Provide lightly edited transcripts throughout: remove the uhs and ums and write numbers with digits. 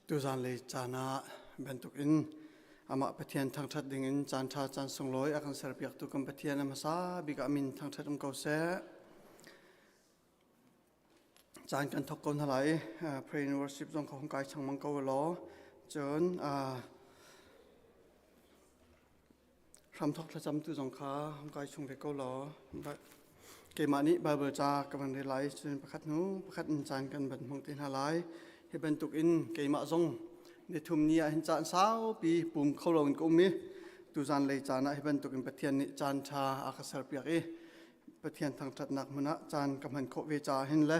Tuzanlei caan ah bantukin amah Pathian thangṭhat dingin caan ṭha caan sunglawi a kan serpiaktu kan Pathian a hmasa bik ah min thangṭhat um ko seh. Caan kan thawk ko hna lai. Pray and worship zong kha hung kai changmang ko law. Cun Hramthawk thlacamtu zong kha hung kai chung ve ko law keimah nih Baibal ca ka van rel lai cun pakhat hnu pakhat in caan kan van hmang te hna lai. Hi bantuk in keimah zong nithum ni ah hin caan saupi pum kho loin ka um i tuzan lei caan ah hi bantuk in Pathian nih caan ṭha a ka serpiak i Pathian thangṭhatnak hmun ah caan ka hman khawh ve caah hin le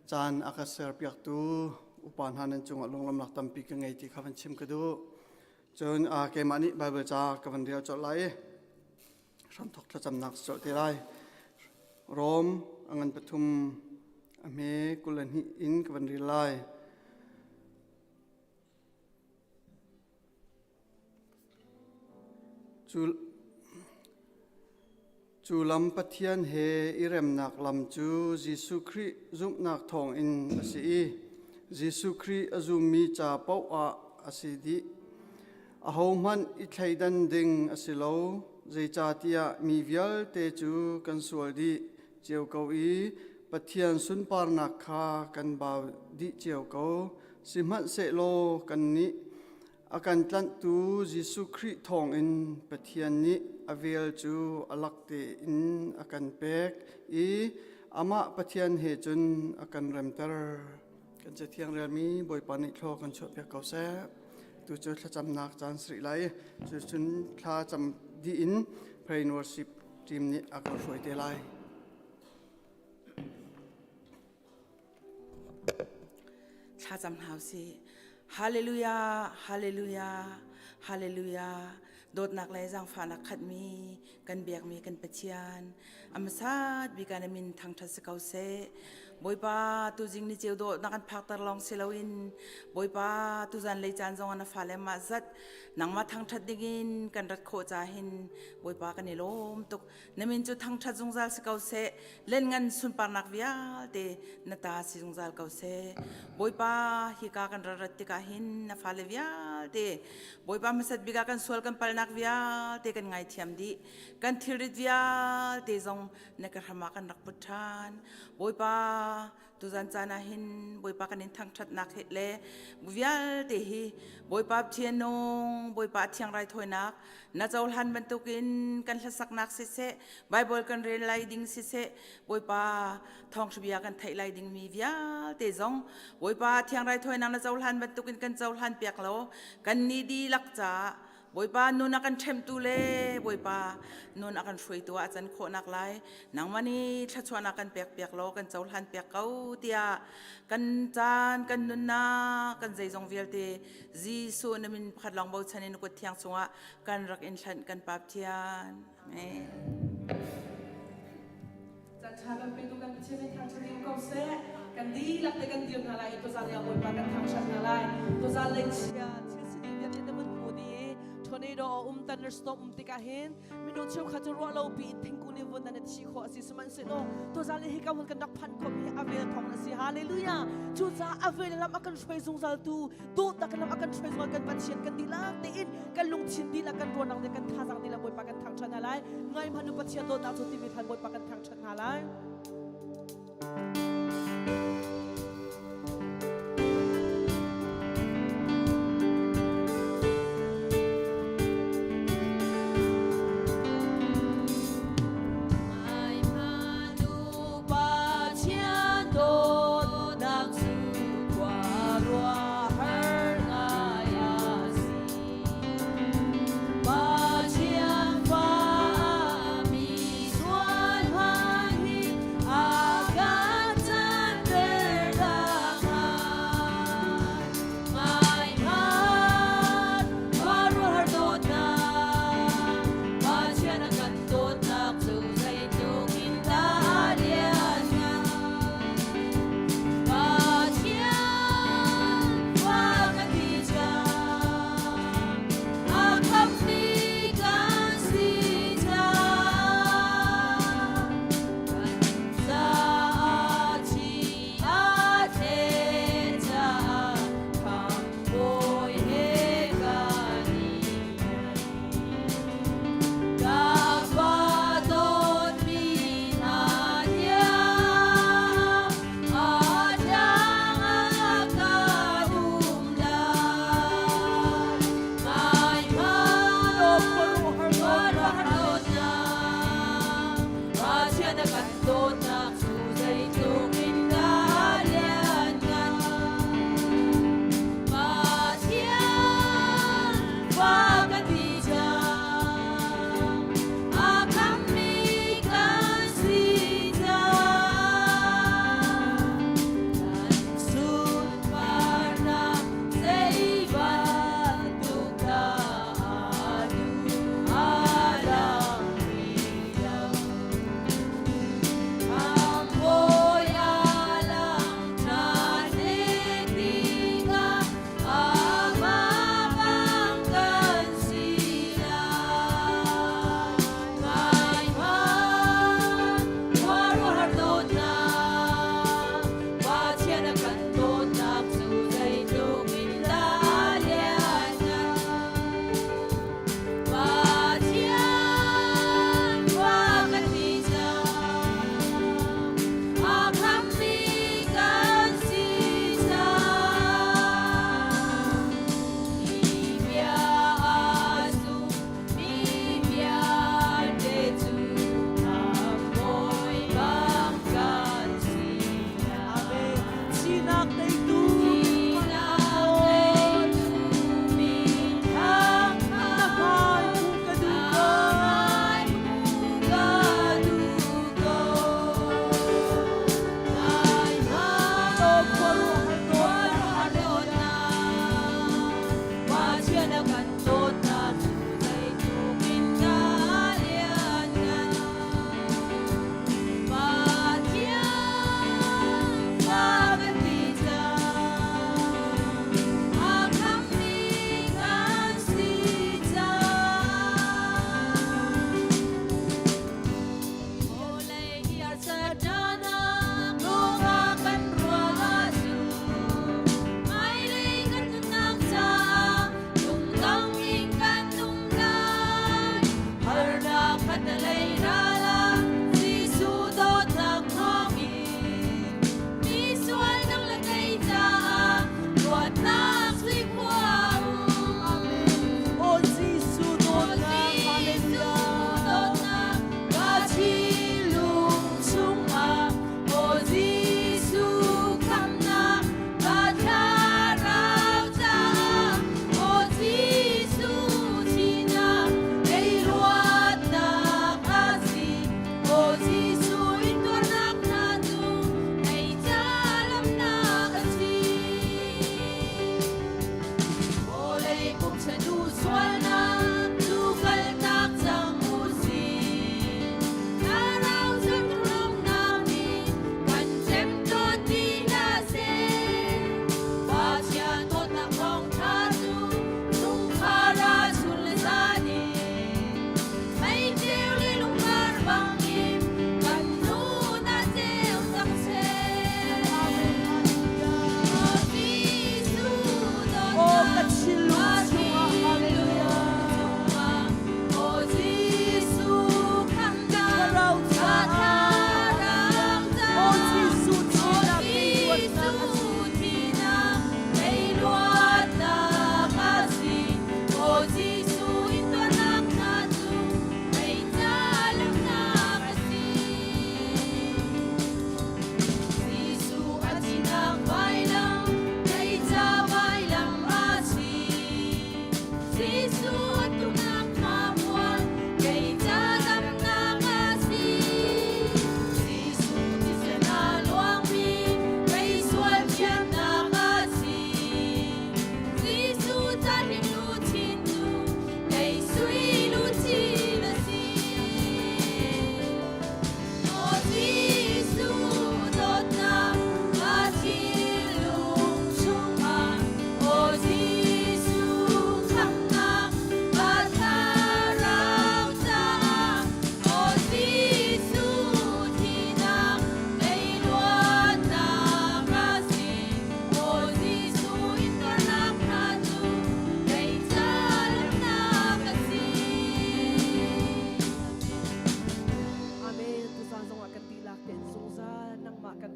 caan a ka serpiaktu upa hna nan cungah lunglawmnak tampi ka ngei ti kha van chim ka duh. Cun keimah nih Baibal ca ka van rel colh lai i hramthawk thlacamnak si colh te lai. Rom a ngan pathum a hme 22 in ka van rel lai. Cu, cu lam Pathian he i remnak lam cu Jesuh Khrih zumhnak thawngin a si i Jesuh Khrih a zummi ca paoh ah a si dih. Ahohmanh i thleidan ding a si lo, zeicahtiah mi vialte cu kan sual dih cio ko i Pathian sunparnak kha kan bau dih cio ko. Sihmanhsehlaw kannih A kan tlanhtu Jesuh Khrih thawngin Pathian nih a vel cu a lak tein a kan pek i amah Pathian he cun a kan remter. Kan Cathiang relmi Bawipa nih thlaw kan chuahpiak ko seh. Tu cu thlacamnak caan si rih lai. Cucun thla cam dih in Pray and Worship team nih a kan hruai te lai. Thlacam hna usih. Hallelujah, hallelujah, hallelujah. Dawtnak le zaangfahnak khatmi kan biakmi kan Pathian. A hmasat bik ah na min thangṭhat si ko seh. Bawipa tuzing ni ceu dawh na kan phakter lawng si loin Bawipa tuzan lei caan zong ah na fale mah zat nangmah thangṭhat dingin kan rat khawh ca hin Bawipa kan i lawm tuk. Na min cu thangṭhat zungzal si ko seh. Lianngan sunparnak vialte na ta si zungzal ko seh. Bawipa, hika kan rat rat tikah hin na fale vialte Bawipa hmasat bik ah kan sual kan palnak vialte kan ngaithiam dih. Kan thilrit vialte zong na ka hram ah kan rak put ṭhan. Bawipa, Tuzan caan ah hin Bawipa kan in thangṭhatnak he le vialte hi Bawipa Pathian nung Bawipa thiang raithawinak na cohlan bantukin kan hlasaknak siseh Bible kan rel lai ding siseh Bawipa thawngṭhabia kan theih lai dingmi vialte zong Bawipa thiang raithawinak na cohlan bantukin kan cohlan piak law kan ni dihlak caah Bawipa nun a kan ṭhemtu le Bawipa nun a kan hruaitu ah a can khawhnak lai nangmah nih thluachuahnak kan pek piak law kan cohlan piak ko tiah kan caan kan nunnak kan zeizong vialte Jesuh na min pakhat lawng bochan in kut thiang chungah kan rak in hlanh kan Pa Pathian. Amen. Caan ṭha kan petu kan Pathian nih thangṭhat in ko seh. Kan dihlak te kan dir hna lai i tuzaan ah Bawipa kan thangṭhat hna lai. Tuzaan lei chia thil sining vialte na vun hmu dih i tornado a um thunderstorm um tikah hin minung cheukhat cu ruah lo pi in thingkung nih vun an i thi khawh a si sihmanhsehlaw tuzaan hi hika hmun kan rak phanh khawhmi hi a vel thawng a si hallelujah cucaah a vel lam a kan hruai zungzal tu dawtnak lam a kan hruai zungzal kan Pathian kan dihlak tein kan lungthin dihlak kan ruahnak le kan thazaang dihlak Bawipa kan thangṭhat hna lai ngai hmanh u Pathian dawtnak cu timi hlan Bawipa kan thangṭhat hna lai. Pathian fa mi sual hmanh hi a.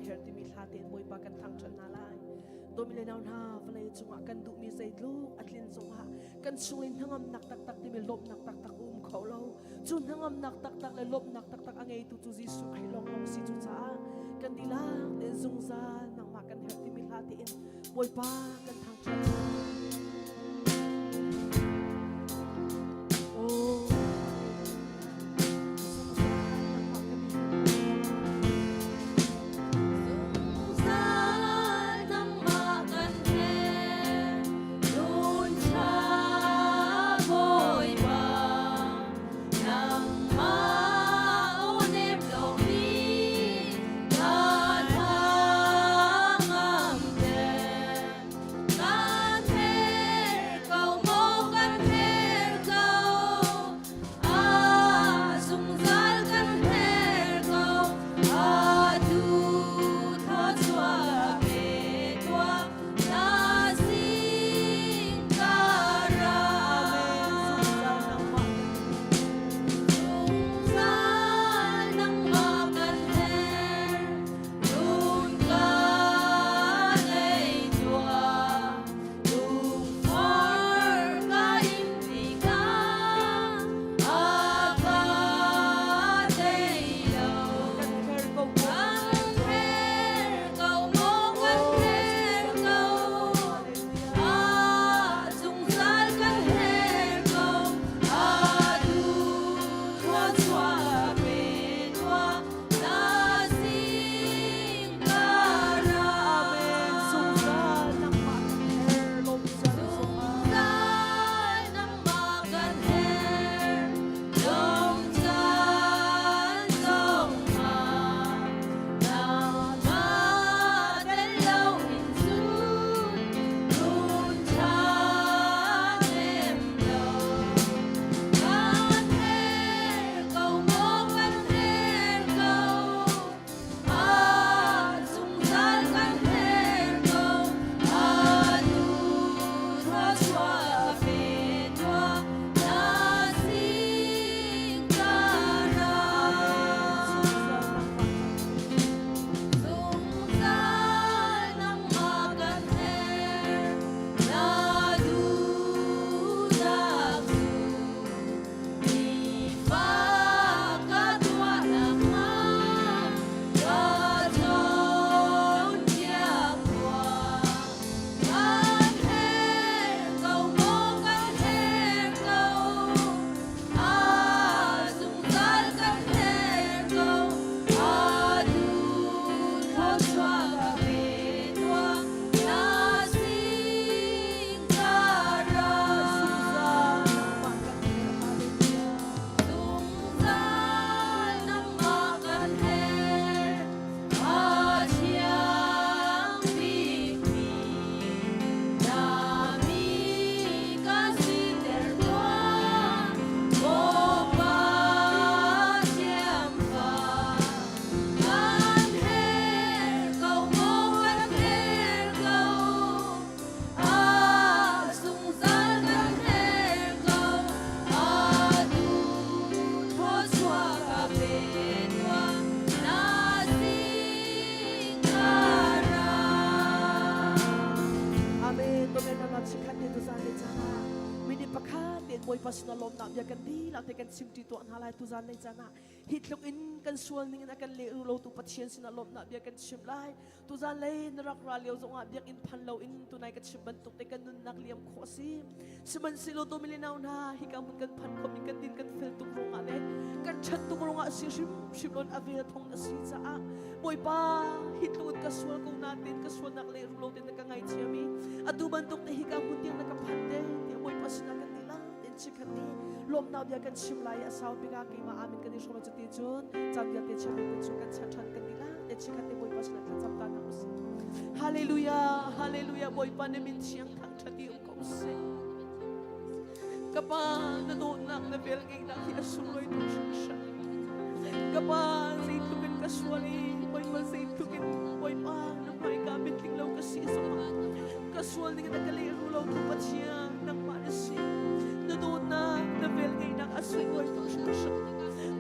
herh timi hla tein Bawipa kan thangṭhat hna lai. Dawmi le nau hna, vawlei cungah kan duhmi zeitluk a tlin zongah kan chung in hnangamnak taktak timi lawmhnak taktak a um kho lo. Cu hnangamnak taktak le lawmhnak taktak a ngeitu cu Jesuh Khrih lawnglawng si cu caah kan dihlak tein zungzal nangmah kan herh timi hla tein Bawipa kan thangṭhat. Oh, Zungzal nangmah kan herh, nun ṭha Bawipa. Nangmah aw nem lomi ka thangamter. Kan her ko maw kan her ko, a zungzal kan her ko, atu thawchuah pe tuah na sin ka ra. Zungzal nangmah kan herh, lung ka nei tuah, lungfar ka in tikah a ka tei lo. Kan her ko Kan her ko maw kan her ko, a zungzal kan her ko, atu thluachuah pe tuah na sin ka ra. Amen. Zungzal nangmah kan herh, lawmcaan zungah. Zungzal nangmah kan herh, lawmcaan zongah. Nangmah tel loin cun nun ṭha nem lo. Kan herh ko maw kan herh ko, a zungzal kan herh ko, atu thluachuah pe tuah na sin ka ra. Zungzal nangmah kan herh, na duhnak cu nifa ka tuah nakhnga ka cawnpiak tuah. Kan herh ko maw kan herh ko, a zungzal kan herh ko, atu thluachuah ka pe tuah, na sin ka ra. Zungzal nangmah kan herh, a thiang bikmi na mi ka siter tuah, Bawipa thiamfa. Kan herh ko maw kan herh ko, a zungzal kan herh ko, atu thluachuah ka pe tuah, na sin ka ra. Amen. Domen na chikhat te tuzan le chana. Mini pakhat ten Bawipa sin lawmnak bia kan dihlak te kan chimṭi tuah hna lai tuzan le chana. Hi tluk in kan sual ning in a kan leh lo tu Pathian sinah lawmnak bia kan chim lai. Tuzan lei na rak ra lio zongah biakinn phan lo in tunai ka chim bantuk te kan nunnak liam khawh a si. Sihmanhsehlaw domilinau hna hika hmun kan phan khawh mi kan din kan fel tuk ruangah le kan ṭhat tuk ruangah si hrimhrim lon a vel thong na si caah Bawipa hi tluk in ka sual ko nain ka sualnak le rulo te na ka ngaithiam i atu bantuk te hika hmun tiang na ka phan te tiah Bawipa sinah kan ti lang ten chikhat ni lawmnak bia kan chim lai a sau bik ah keimah amin kan i hrawm cuti cun caan vialte chim kan cu kan chia ṭhan kan ti lang te chikhat te Bawipa sinah thlacam ta hna usih. Hallelujah, hallelujah Bawipa na min thiang thangṭhat i um ko seh. Ka pa na dawtnak na velngeihnak hi a sunglawi tuk hringhran. Ka pa zeitluk in ka sual i Bawipa zeitluk in Bawipa na hmaika mitling lo ka si zongah ka sual ning na ka lehrul lo tu Pathian nangmah na si. Na dawtnak na velngeihnak a sunglawi tuk hringhran.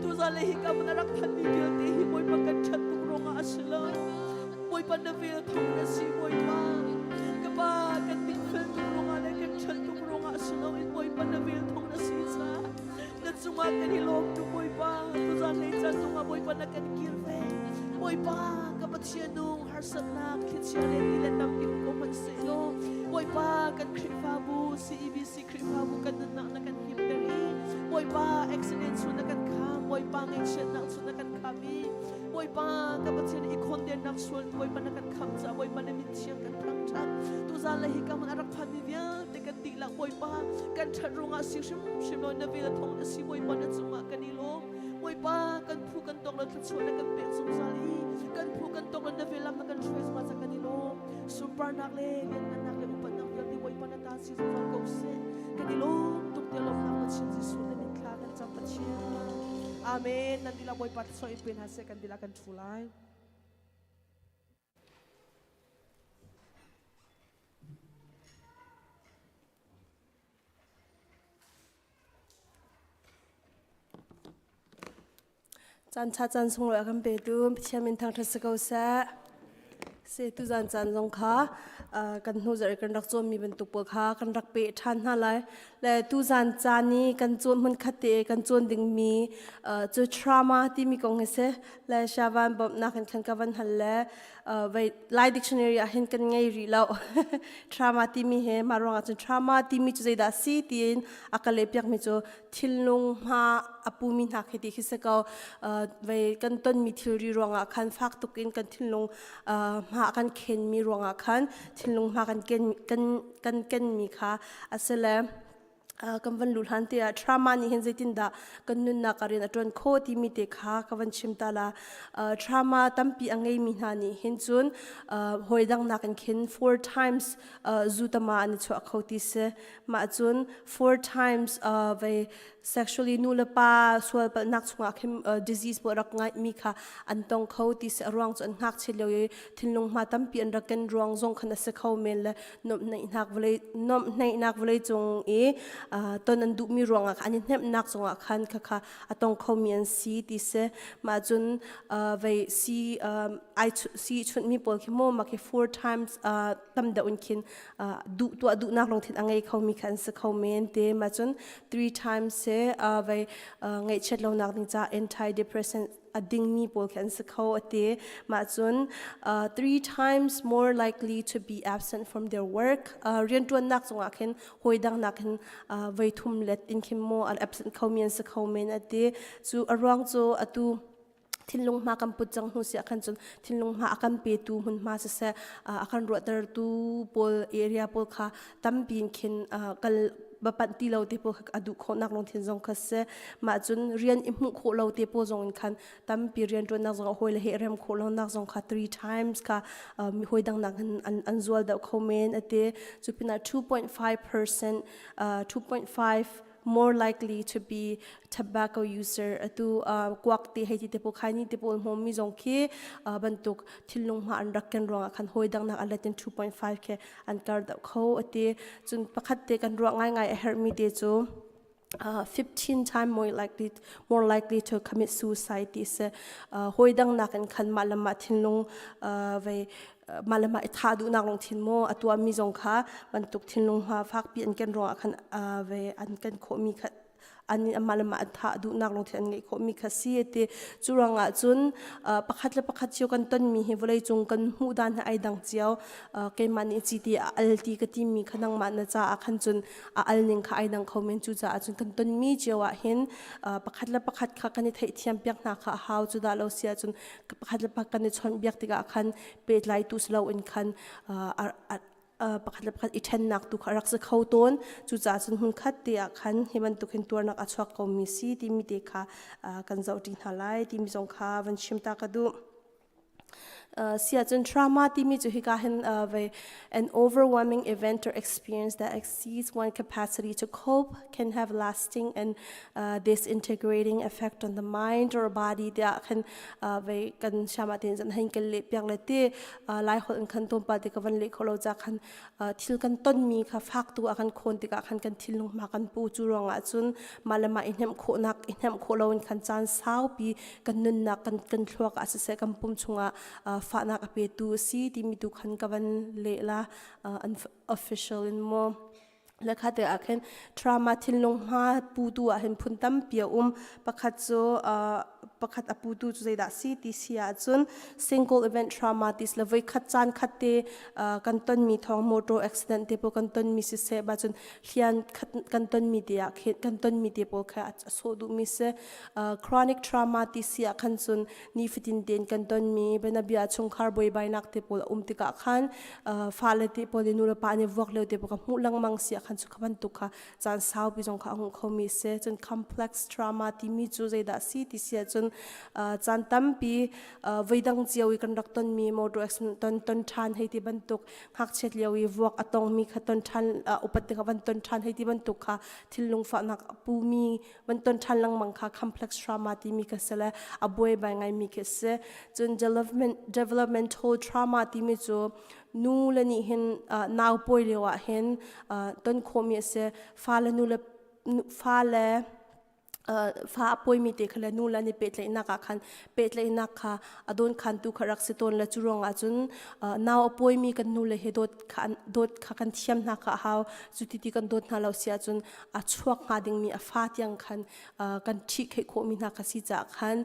Tuzan le hika mun a rak phanmi vialte hi Bawipa kan ṭhat tuk ruangah a si lo. Bawipa na vel thawng na si Bawipa. Ka pa kan dingfel tuk ruangah le kan ṭhat tuk ruangah si loin Bawipa na vel thawng na si caah na cungah kan i lawm tuk Bawipa. Tuzan lei caan zongah Bawipa na kan kilven. Bawipa ka Pathian nung harsatnak thlichia le ti le tampi um ko hmanh sehlaw Bawipa kan Khrihfabu CEBC Khrihfabu kan nunnak na kan himter i Bawipa accident chung na kan kham Bawipa ngaihchiatnak chung na kan kham i Bawipa ka Pathian i khondennak sual Bawipa na kan kham caah Bawipa na min thiang kan thangṭhat tuzan le hi ka hmun a rak phanmi vialte kan dihlak Bawipa kan ṭhat ruangah si hrimhrim lo na vel thawng na si Bawipa na cungah kan i lawm Bawipa kan phu kan tong lo thluachuah na kan pek zungzal i kan phu kan tong lo na velam na kan hruai zungzal ca kan i lawm sunparnak le lianngannak le upatnak vialte Bawipa na ta si zungzal ko seh kan i lawm tuk tiah lawmhnak Pathian Jesuh na min thla kan cam Pathian Amen nan dihlak Bawipa thluachuah in pe hna seh kan dihlak kan ṭhu lai. Caan ṭha caan sunglawi a kan petu Pathian min thangṭhat si ko seh. Se tuzan caan zong kha kan hnu zarh i kan rak cawnmi bantuk pawl kha kan rak peh ṭhan hna lai. Le tuzan caan i kan cawn hmun khat te kan cawn dingmi cu trauma timi kong hi si. Le Shavan bawmhnak in khan ka van hal le vei Lai dictionary ah hin kan ngei rih lo. Trauma timi hi mah ruangah cun trauma timi cu zeidah a si tiin a ka lehpiakmi cu thinlung hma a pumi hna khi ti khi si ko. Vei kan tonmi thilri ruangah khan fak tuk in kan thinlung hma kan khenmi ruangah khan thinlung hma kan ken kan kan kenmi kha a si le kan van luh hlan te ah trauma nih hin zeitindah kan nunnak ah rian a ṭuan khawh timi te kha ka van chim ta la. Trauma tampi a ngeimi hna nih hin cun hawi dang nakin khin four times zu tama an i chuah kho ti si. Mah cun four times vei sexually nu le pa sual palhnak chungah khin disease pawl rak ngaihmi kha an tong kho ti si. A ruang cu an ngakchia lio i thinlung hma tampi an rak ken ruang zong khan a si kho men le nuamhnaihnak vawlei nuamhnaihnak vawlei cung i ton an duhmi ruangah an i hnemhnak cungah khan khakha a tong khomi an si ti si. Mah cun vei si ai si chunhmi pawl khi maw mah khi four times tam deuh in khin duh tuah duhnak lungthin a ngei khomi kha an si kho men te. Mah cun three times se vei ngaihchiat lonak ding ca antidepressant a dingmi pawl khi an si kho a ti. Mah cun three times more likely to be absent from their work. Rianṭuannak cungah khin hawi dang nakin voi thum let in khin maw an absent khomi an si kho men a ti. Cu a ruang cu atu thinlung hma kan put cang hnu si ah khan cun thinlung hma a kan petu hmunhma siseh a kan ruahtertu pawl area pawl kha tampi in khin kal va panh ti lo te pawl kha a duh khawhnak lungthin zong kha si. Mah cun rian i hmuh khawh lo te pawl zong in khan tampi rianṭuannak zong hawi le he rem khawh lonak zong kha three times kha mi hawi dang nak in an zual deuh kho men a ti. Cu pinah 2.5% 2.5 more likely to be tobacco user atu kuak ti hei ti te pawl khai ni te pawl hmawm mi zong khi bantuk thilnung hma an rak ken ruangah khan hawi dang nak a let in 2.5 ke an kar deuh kho ati cun pakhat te kan ruah ngaingai a herhmi te cu 15 time more likely to commit suicide ti si. Hawi dang nakin khan mah le mah thinlung vei mah le mah i thah duhnak lungthin maw a tuahmi zong kha bantuk thinlung hma fakpi an ken ruangah khan ve an ken khawhmi kha an amah le mah an thah duhnak lungthin an ngeih khawhmi kha si ti. Cu ruangah cun pakhat le pakhat cio kan tonmi hi vawleicung kan hmuh dan hi ai dang cio. Keimah nih ci ti a al ti ka timi kha nangmah na caah khan cun a al ning kha ai dang kho men. Cucaah cun kan tonmi cio ah hin pakhat le pakhat kha kan i theihthiam piak hna kha a hau. Cu dah lo si ahcun pakhat le pakhat kan i chawnh biak tikah khan pehtlai tu si loin khan pakhat le pakhat i ṭhennak tu kha a rak si kho tawn. Cucaah cun hmunkhat te ah khan hi bantuk hin tuarnak a chuak komi si timi te kha kan zohṭi hna lai timi zong kha van chim ta ka duh. Si ahcun trauma timi cu hika hin ve an overwhelming event or experience that exceeds one capacity to cope can have lasting and disintegrating effect on the mind or body tiah khan ve kan siam ah tin zan hein kan leh piak le ti lai holh in khan tlawmpal te ka van leh kho lo ca khan thil kan tonmi kha fak tu a kan khawn tikah khan kan thinlung hma kan pu. Cu ruangah cun mah le mah i hnemh khawhnak i hnemh khawh loin khan caan saupi kan nunnak kan kan thluak ah siseh kan pum chungah. Fahnak a petu a si timi tu khan ka van leh la an official in maw. Le kha te ah khin trauma thinlung hma putu ah hin phun tampi a um. Pakhat cu pakhat a putu cu zeidah si ti si ahcun single event trauma ti le voi khat caan khat te kan tonmi thawng motor accident te pawl kan tonmi siseh ba cun hlian kan tonmi te ah khin kan tonmi te pawl kha a sawh duhmi si. Chronic trauma ti si ah khan cun nifatin tein kan tonmi bianabia chungkhar buaibainak te pawl a um tikah khan fale te pawl i nulepa an i vuak lio te pawl kha hmuh lengmang si ah khan cu kha bantuk kha caan saupi zong kha a hung khomi si. Cun complex trauma timi cu zeidah si ti si ahcun caan tampi voidang cio i kan rak tonmi motor accident ton ton ṭhan hei ti bantuk ngakchiat lio i vuak a tongmi kha ton ṭhan upat tikah van ton ṭhan hei ti bantuk kha thinlung fahnak a pumi van ton ṭhan lengmang kha complex trauma timi kha si le a buaibai ngaimi khi si. Cun developmental trauma timi cu nu le nih hin nau pawi lio ah hin ton khawhmi a si. Fale nu le fale fa a pawimi te kha le nu le an i pehtlaihnak ah khan pehtlaihnak kha a dawn khantu kha rak si tawn le cu ruangah cun nau a pawimi kan nu le he dawt kha dawt kha kan thiam hna kha a hau. Cu ti ti kan dawt hna lo si ahcun a chuak hnga dingmi a fa tiang khan kan ṭhih kheih khawhmi hna kha si caah khan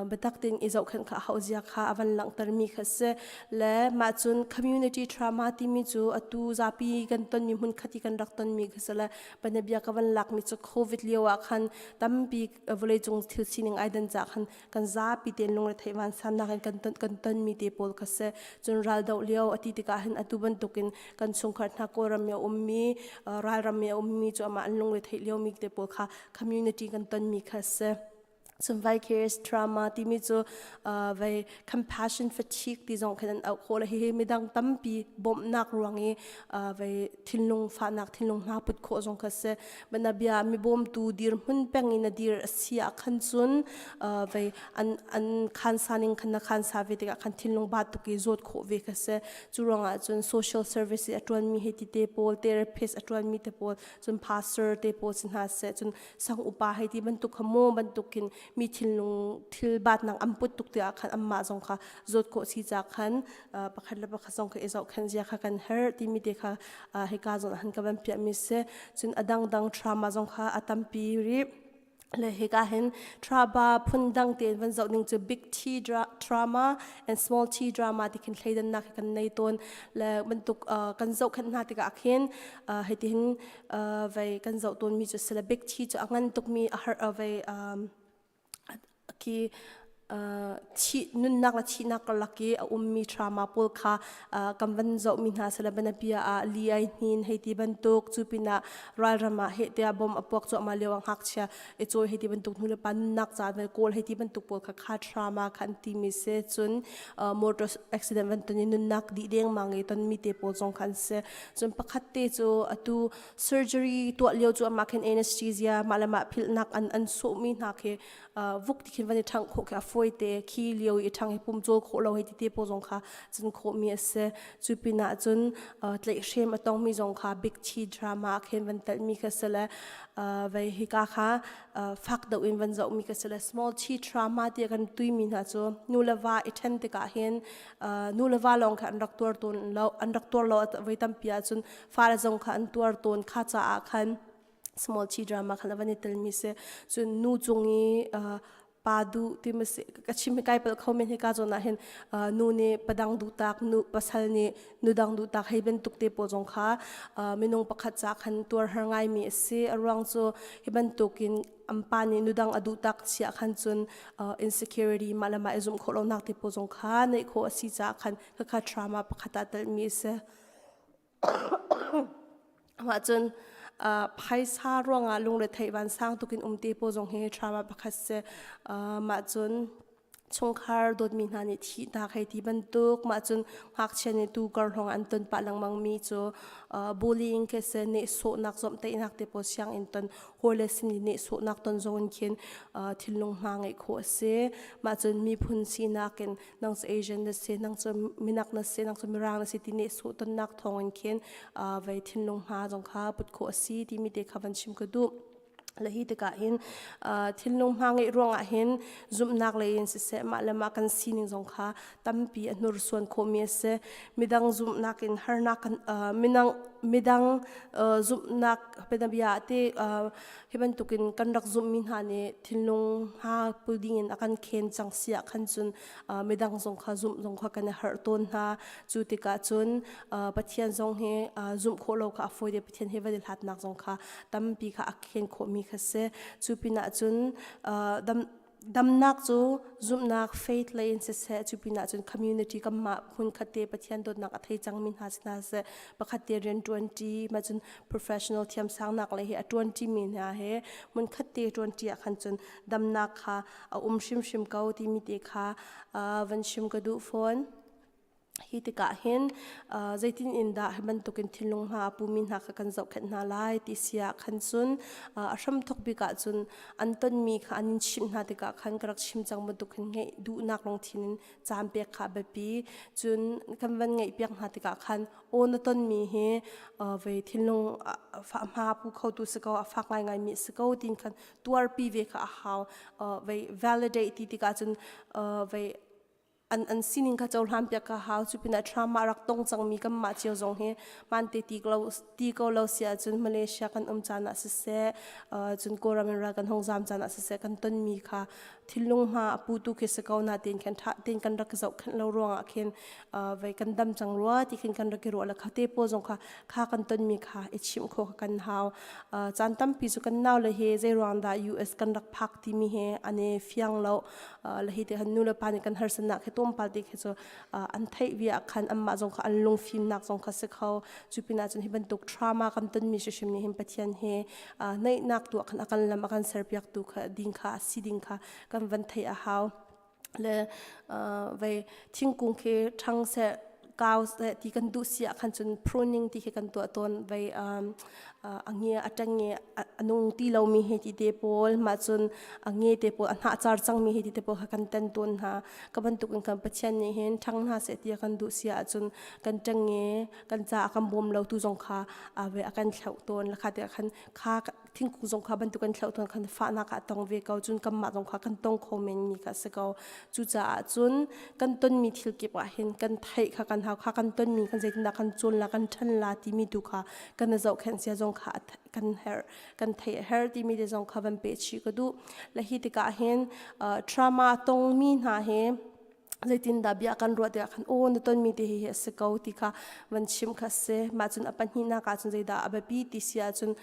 biatak tein i zohkhenh kha a hauh zia kha a van langhtermi kha si. Le mah cun community trauma timi cu atu zapi kan tonmi hmun khat i kan rak tonmi kha si le panabia ka van lakmi cu COVID lio ah khan tampi vawleicung thil sining ai dan ca khan kan zapi tein lungretheih vansannak in kan ton kan tonmi te pawl kha si. Cun raldoh lio a ti tikah hin atu bantukin kan chungkhar hna Kawlram i a ummi ralram i a ummi cu amah an lungretheih liomi te pawl kha community kan tonmi kha si. Cun vicarious trauma timi cu vai compassion fatigue ti zong khin an auh khawh le hihi midang tampi bawmhnak ruang i vai thinlung fahnak thinlung hma put khawh zong kha si. Banabia mi bawmtu dirhmun peng in a dir a si ah khan cun vai an an khansa ning khan na khansa ve tikah khan thinlung ba tuk i zawt khawh ve kha si. Cu ruangah cun social service i a ṭuanmi hei ti te pawl therapist a ṭuanmi te pawl cun pastor te pawl si hna seh cun sang upa hei ti bantuk kha maw bantukin mi thinlung thil batnak an put tuk tikah khan anmah zong kha zawt khawh si ca khan pakhat le pakhat zong kha i zohkhenh zia kha kan herh timi te kha hika zawn ah han ka van piahmi si. Cun a dangdang trauma zong kha a tampi rih le hika hin trauma phun dang tein van zoh ning cu big T trauma and small T drama ti khin thleidannak hi kan nei tawn le bantuk kan zohkhenh hna tikah khin hitihin vei kan zoh tawnmi cu sile big T cu a ngan tukmi a har vei khi thih nunnak le thihnak karlak i a ummi trauma pawl kha kan van zohmi hna sile banabia ah li ai hnin hei ti bantuk cu pinah ralram ah heh tiah bom a puak cuahmah lio ah ngakchia i cawi hei ti bantuk nu le pa nunnak ca ve kawl hei ti bantuk pawl kha kha trauma kha an timi si. Cun motor accident van ton i nunnak dih dengmang i tonmi te pawl zong kha an si. Cun pakhat te cu atu surgery tuah lio cu amah khin anesthesia mah le mah philhnak an an sawhmi hna khi vuk ti khin van i ṭhangh khawh khi a fawi te khi lio i ṭhang i pum cawl khawh lo hei ti te pawl zong kha cun khawhmi a si. Cu pinah cun tlaihhrem a tongmi zong kha big T drama khin van telhmi kha si le vei hika kha fak deuh in van zohmi kha si le small T trauma ti kan tuimi hna cu nu le va i ṭhen tikah hin nu le va lawng kha an rak tuar tawn lo an rak tuar lo voi tampi ahcun fale zong kha an tuar tawn kha caah khan small T drama khan a van i telmi si. Cun nu cung i pa duh ti ma si ka chim hi kai palh kho men hi ka zawn ah hin nu nih padang duh tak nu pasal nih nu dang duh tak hei bantuk te pawl zong kha minung pakhat ca khan tuar har ngai mi a si. A ruang cu hi bantukin an pa nih nu dang a duh tak chia khan cun insecurity mah le mah i zumh khawh lonak te pawl zong kha neih khawh a si caah khan khakha trauma pakhat ah telh mi a si. Mah cun phaisa ruangah lungretheih vansang tukin um te pawl zong hi trauma pakhat si. Mah cun chungkhar dawtmi hna nih thihnak hei ti bantuk mah cun ngakchia nih tu kar hlong an ton pah lengmang mi cu bullying ke se nehsawhnak zawmhteihnak te pawl sianginn ton hawile sin i nehsawhnak ton zong in khin thinlung hma ngeih khawh a si. Mah cun miphun sinak in nang cu Asian na si, nang cu minak na si, nang cu mirang na si ti nehsawh tonnak thawng in khin vei thinlung hma zong kha put khawh a si timi te kha van chim ka duh. Le hi tikah hin thinlung hma ngeih ruangah hin zumhnak lei in siseh mah le mah kan sining zong kha tampi a hnursuan khawhmi a si. Midang zumhnak in harnak kan midang midang zumhnak bianabia ah te hi bantukin kan rak zumhmi hna nih thinlung hma pul dingin a kan khen cang si ah khan cun midang zong kha zumh zong kha kan i harh tawn hna. Cu tikah cun Pathian zong hi zumh khawh lo kha a fawi deuh Pathian he van i hlatnak zong kha tampi kha a khen khawhmi kha si. Cu pinah cun dam damnak cu zumhnak faith lei in siseh cu pinah cun community kanmah hmun khat te Pathian dawtnak a thei cangmi hna si hna seh pakhat te rian ṭuanṭi ma cun professional thiamsangnak lei he a ṭuanṭi mi hna he hmun khat te ṭuanṭi ah khan cun damnak kha a um hrimhrim ko timi te kha van chim ka duh fawn. Hi tikah hin zeitin in dah hi bantukin thinlung hma a pumi hna kha kan zohkhenh hna lai ti si ah khan cun a hramthawk bik ah cun an tonmi kha an in chimh hna tikah khan ka rak chim cang bantuk hin ngeih duhnak lungthin in caan pek kha a biapi. Cun kan van ngeihpiak hna tikah khan aw na tonmi hi vei thinlung hma pu khotu si ko a fak ngaingaimi si ko tin khan tuarpi ve kha a hau. Vei validate ti tikah cun vei an sining kha cohlan piak ka hau cu pinah trauma rak tong cangmi kanmah cio zong hi mante ti ko ti ko lo si ahcun Malaysia kan um caan ah siseh cun Kawlram in ral kan hong zam caan ah siseh kan tonmi kha thinlung hma a putu khi si ko na tin khan tha tin kan rak zohkhenh lo ruangah khin vei kan dam cang rua ti khin kan rak i ruah le kha te pawl zong kha kha kan tonmi kha i chimh kho kha kan hau caan tampi cu kan nau le he zei ruang dah US kan rak phak timi he ane fiang lo le hi te han nu le pa nih kan harsatnak khi tlawmpal te khi cu an theih vi ah khan anmah zong kha an lungfimnak zong kha si kho cu pinah cun hi bantuk trauma kan tonmi hrimhrim nih hin Pathian he naihnak tu ah khan a kan lam a kan serpiak tu kha ding kha a si ding kha kan van theih a hau le vei thingkung khi ṭhang seh kau seh ti kan duh si ah khan cun pruning ti khi kan tuah tawn vei a nge a ṭeng i a nung ti lomi hi ti te pawl mah cun a nge te pawl a hnah car cangmi hi ti te pawl kha kan ten tawn hna ka bantuk in kan Pathian nih hin ṭhang hna seh ti a kan duh si ahcun kan ṭeng i kan caah kan bawm lo tu zong kha a ve a kan thlauh tawn la kha te khan kha thingkung zong kha bantuk kan thlauh tawn khan fahnak ah tong ve ko cun kanmah zong kha kan tong kho men mi kha si ko cucaah cun kan tonmi thil kip ah hin kan theih kha kan hau kha kan tonmi kan zeitindah kan cawn la kan ṭhan la timi tu kha kan i zohkhenh sia zong kha kan herh kan theih a herh timi te zong kha van peh chih ka duh le hi tikah hin trauma tongmi hna hi zeitindah bia kan ruah tikah khan aw na tonmi te hi a si ko ti kha van chim kha si mah cun a pahnihnak ah cun zeidah a biapi ti si ahcun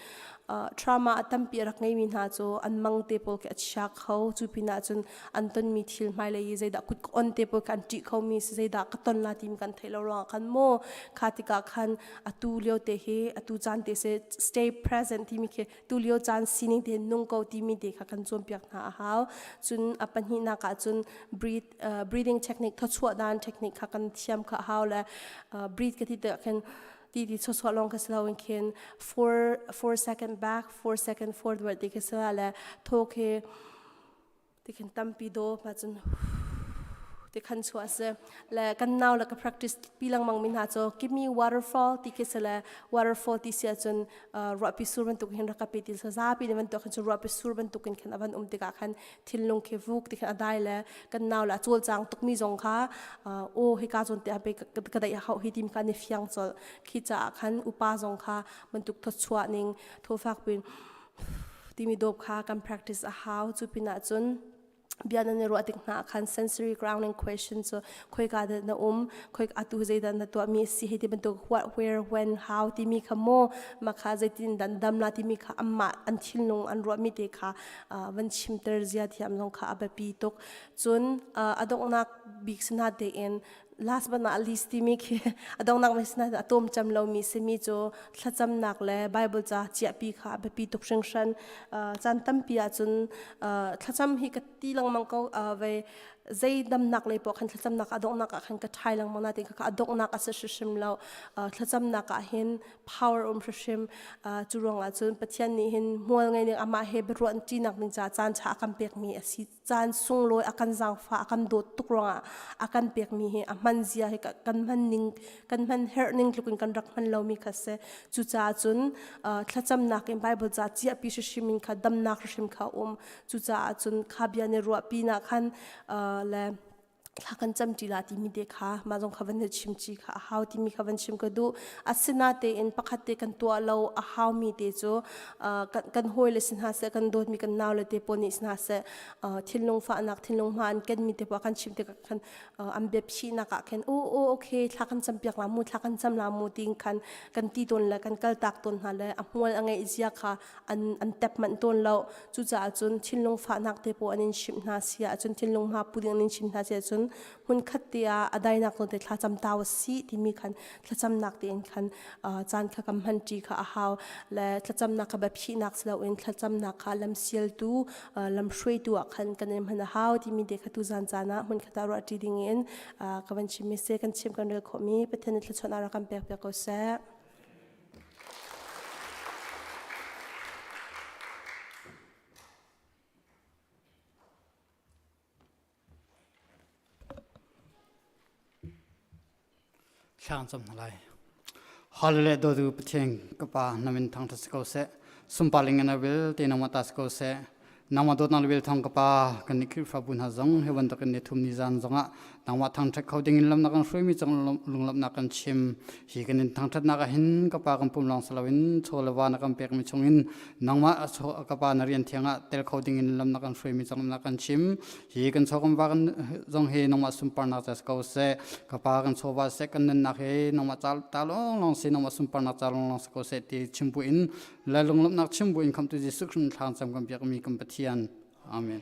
trauma a tampi a rak ngeimi hna cu an mang te pawl khi a chia kho cu pinah cun an tonmi thil hmailei i zeidah kut ka on te pawl kha an ṭih khomi si zeidah ka ton la timi kan theih lo ruangah khan maw kha tikah khan atu lio te hi atu caan te si stay present timi khi tu lio caan sining te nung ko timi te kha kan cawnpiak hna a hau cun a pahnihnak ah cun breathe breathing technique thawchuah dan technique kha kan thiam kha hau le breathe ka ti te khin ti ti chuah long ka si lo in khin 4 4 second back 4 second forward ti khi sila le tho khi ti khin tampi do ma cun ti khan chuah si le kan nau le ka practice pi lengmang mi hna cu give me waterfall ti khi si le waterfall ti si ahcun ruahpi sur bantuk hin rak ka pe ti sa zapi ne bantuk khan cu ruahpi sur bantuk in khan avan um tikah khan thinlung khi vuk ti khan a dai le kan nau le a cawlcang tukmi zong kha o hika zawn te pe ka dai hau hi tim kha ni fiang chol khi caah khan upa zong kha bantuk thawchuah ning thofak pin timi dawp kha kan practice a hau cu pinah cun bia nan i ruah tik hna khan sensory grounding question cu khoika dah na um khoi atu zeidah na tuah mi si hei ti bantuk what where when how timi kha maw ma kha zeitin dan dam la timi kha amma an thinlung an ruah mi te kha van chimter zia thiam zong kha a biapi tuk cun a donghnak bik sina tein last but not least timi khi a donghnak mi sina a tom cam lomi simi cu thlacamnak le Bible ca chiahpi kha a biapi tuk hringhran caan tampi ahcun thlacam hi ka ti lengmang ko ve. Zei damnak lei poh khan thlacamnak a donghnak ah khan ka ṭhai lengmang nain kha a donghnak a si hrimhrim lo. Thlacamnak ah hin power um hrimhrim. Cu ruangah cun Pathian nih hin hmual ngei ning amah he biaruah ṭinak ding caah caan ṭha a kan pekmi a si. Caan sunglawi a kan zaangfah, a kan dawt tuk ruangah a kan pekmi hi a hman zia hi kan hman ning, kan hman herh ning tluk in kan rak hman lomi kha si. Cucaah cun thlacamnak in Bible ca ciahpi hrimhrim in kha damnak hrimhrim kha a um. Cucaah cun kha bia nih ruahpi nak khan le thla kan cam ṭi la timi te kha mah zong kha van chim chi kha a hau timi kha van chim ka duh. Asinatein pakhat te kan tuah lo a haumi te cu kan hawi le si hna seh, kan dawtmi kan nau le te pawl nih si hna seh, thinlung fahnak, thinlung hma an kenmi te pawl kan chim tikah khan an biaphihnak ah khin o o okay, thla kan cam piak la mu, thla kan cam la mu tiin khan kan ti tawn le kan kal tak tawn hna le a hmual a ngeih zia kha an tep manh tawn lo. Cucaah cun thinlung fahnak te pawl an in chimh hna si ahcun, thinlung hma pu ding an in chimh hna si ahcun, hmunkhat te ah a dainak zawn te thla cam ta u sih timi khan thlacamnak tein khan caan kha kan hman ṭi kha a hau le thlacamnak kha biaphihnak si loin thlacamnak kha lamsialtu, lamhruaitu ah khan kan in hman a hau timi te kha tuzan caan ah hmunkhat ah ruah ṭi ding in ka van chim mi si. Kan chim kan rel khawhmi Pathian nih thluachuah rak kan pek piak ko seh. Thlang cam hna lai. Hallelujah dawtu Pathian ka pa na min thangṭhat si ko seh. Sunparling in a vil te nangmah ta si ko seh. Nangmah dawtnak le vel thawng ka pa kan nih Khrihfabu hna zong hi bantuk in ni thum ni zan zongah nangmah thangṭhat kho ding in lamnak kan hruaimi cang lunglawmhnak kan chim. Hi kan in thangṭhatnak ah hin ka pa kan pum lawng si loin chaw le va na kan pekmi chungin nangmah ka pa na rian thiang ah tel kho ding in lamnak kan hruaimi cang lamnak kan chim. Hi kan chaw kan va kan zong hi nangmah sunparnak ca si ko seh. Ka pa kan chawva seh, kan nunnak hi nangmah ca ta lawnglawng si, nangmah sunparnak ca lawnglawng si ko seh ti chim bu in le lunglawmhnak chim bu in khamtu Jesuh Khrist thlang cam kan biakmi kan Pathian. Amen.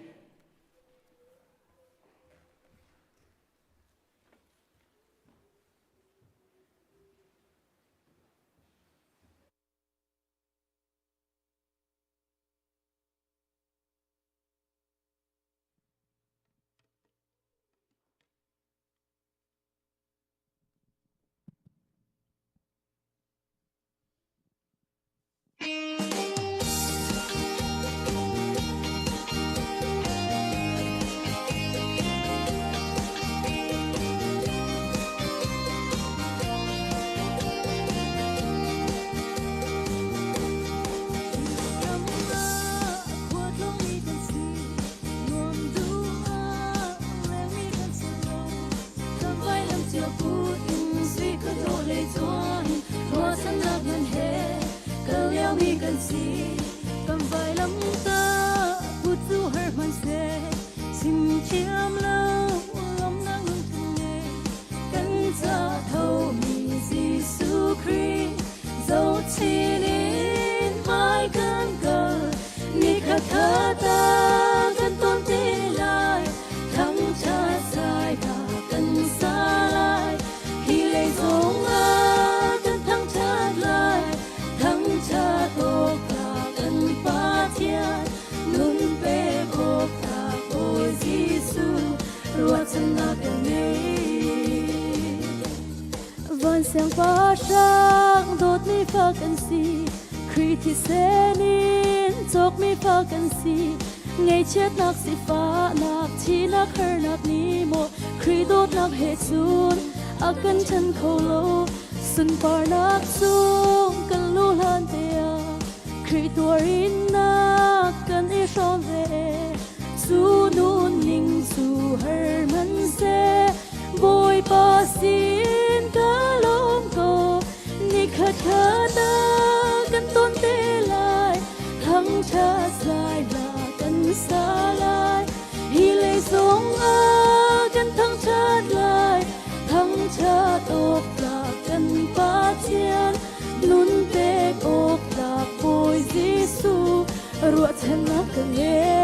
Kan vailam ta put zu har man se sim thiam lo lom na ngun thung ne kan cha tho mi Jesu Christ Zochin in mai kan kal ni khat ta kan ton te lai thang cha sai ta kan sa lai hi lei zong ah kan thang chat lai thang cha to ka kan Pathian nun pe ko ta Bawi Jesuh ruahchannak kan ngei. Van siangpahrang dawtmi fa kan si, Khrih thisen in cawkmi fa kan si. Ngaihchiatnak sifahnak thihnak harnak ni maw Khrih dawtnak he cun a kan ṭhen kho lo. Sunparnak chung kan luh hlan te ah Khrih tuarinnak kan i hrawm ve. Cu nunning cu har hmanhseh Bawipa sin ka lawm ko. Nikhat khat ah kan ton te lai, thangṭhat zai la kan sa lai. Hi lei zong ah kan thangṭhat lai, thangṭhat awk tlak kan Pathian, nun pek awk tlak Bawi Jesuh, ruahchannak ka ngei.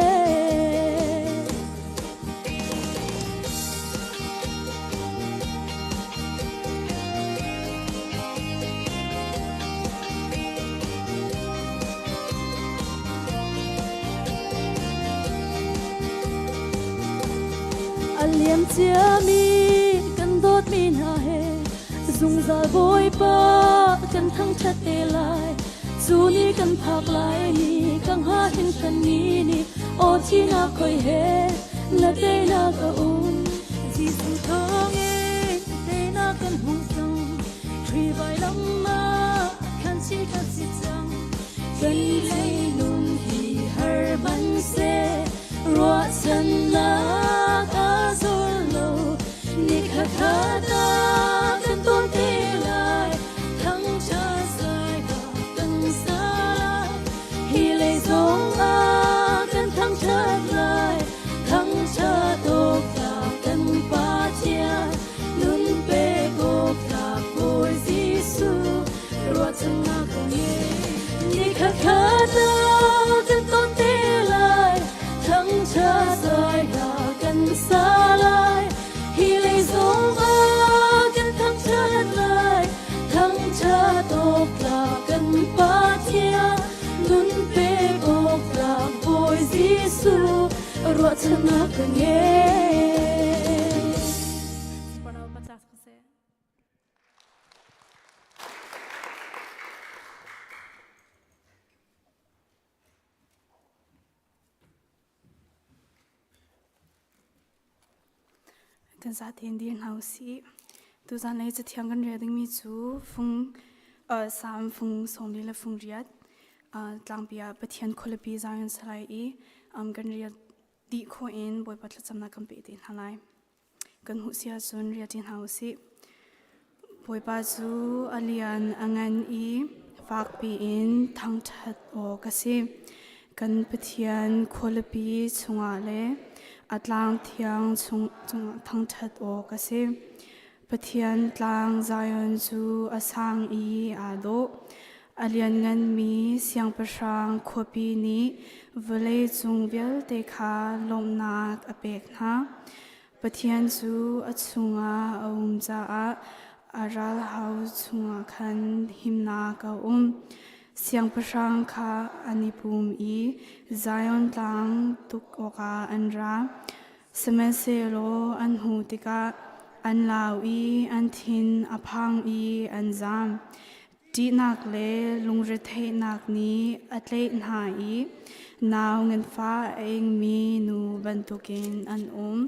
liam ciami kan dawtmi hna he zungzal Bawipa kan thangṭhat te lai. Cu ni kan phak lai ni ka hnga hringhran ni ni aw thihnak khoi he na teinak a um. Jesuh thawngin teinak kan hmuh cang. Khrih vailam ah khan si kan si cang. Kan leilung hi har hmanhseh ruahchannak a zor lo. Nikhat khat ah kan ton te lai. Thangṭhat zai kan sa lai. Hi lei zong ah kan thangṭhat lai. Thangṭhat awk kan Pathian nun pek awk Bawi Jesuh ruahchannak ka ngei. Nikhat khat ah kan ton te lai. Thangṭhat zai hla kan sa lai. Hi lei zong ah kan thangṭhat lai. Thangṭhat awk tlak kan Pathian nun pek awk tlak Bawi Jesuh ruahchannak ka ngei. Kan zatein dir hna usih. Tuzan lei cathiang kan rel dingmi cu fung Salm fung 40 le fung riat tlangpi ah Pathian khualipi Zion salai i kan rial dih khawh in Bawipa thlacamnak kan pe te hna lai. Kan hmuh si ahcun rial ṭi hna usih. Bawipa cu a lian a ngan i fakpi in thangṭhat awk a si. Kan Pathian khualipi chungah le a tlang thiang chungah thangṭhat awk a si. Pathian tlang Zion cu a sang i aa dawh. A liannganmi siangpahrang khuapi nih vawleicung vialte kha lawmhnak a pek hna. Pathian cu a chungah a um caah a ralhau chungah khan himnak a um. Siangpahrang kha an i pum i Zion tlang tuk awkah an ra. Sihmanhsehlaw an hmuh tikah an lau i an thin a phang i an zam. Ṭihnak le lungretheihnak nih a tlaih hna i nau nganfah a ingmi nu bantukin an um.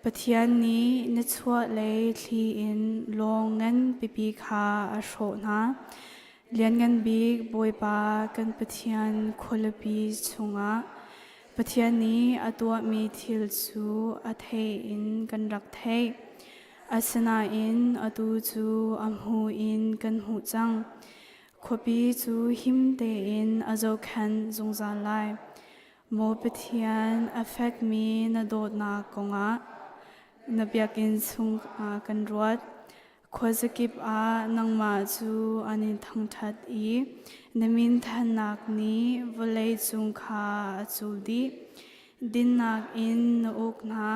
Pathian nih nichuahlei thli in lawng ngan pipi kha a hrawh hna. Lianngan Bik Bawipa kan Pathian khualipi chungah Pathian nih a tuahmi thil cu a theih in kan rak theih. Asinain atu cu a hmu in kan hmuh cang. Khuapi cu him tein a zohkhenh zungzal lai. Maw Pathian, a fekmi na dawtnak kongah na biakinn chungah kan ruat. Khuazakip ah nangmah cu an in thangṭhat i na min thannak nih vawlei cung kha a cul dih. Dinnak in na uk hna,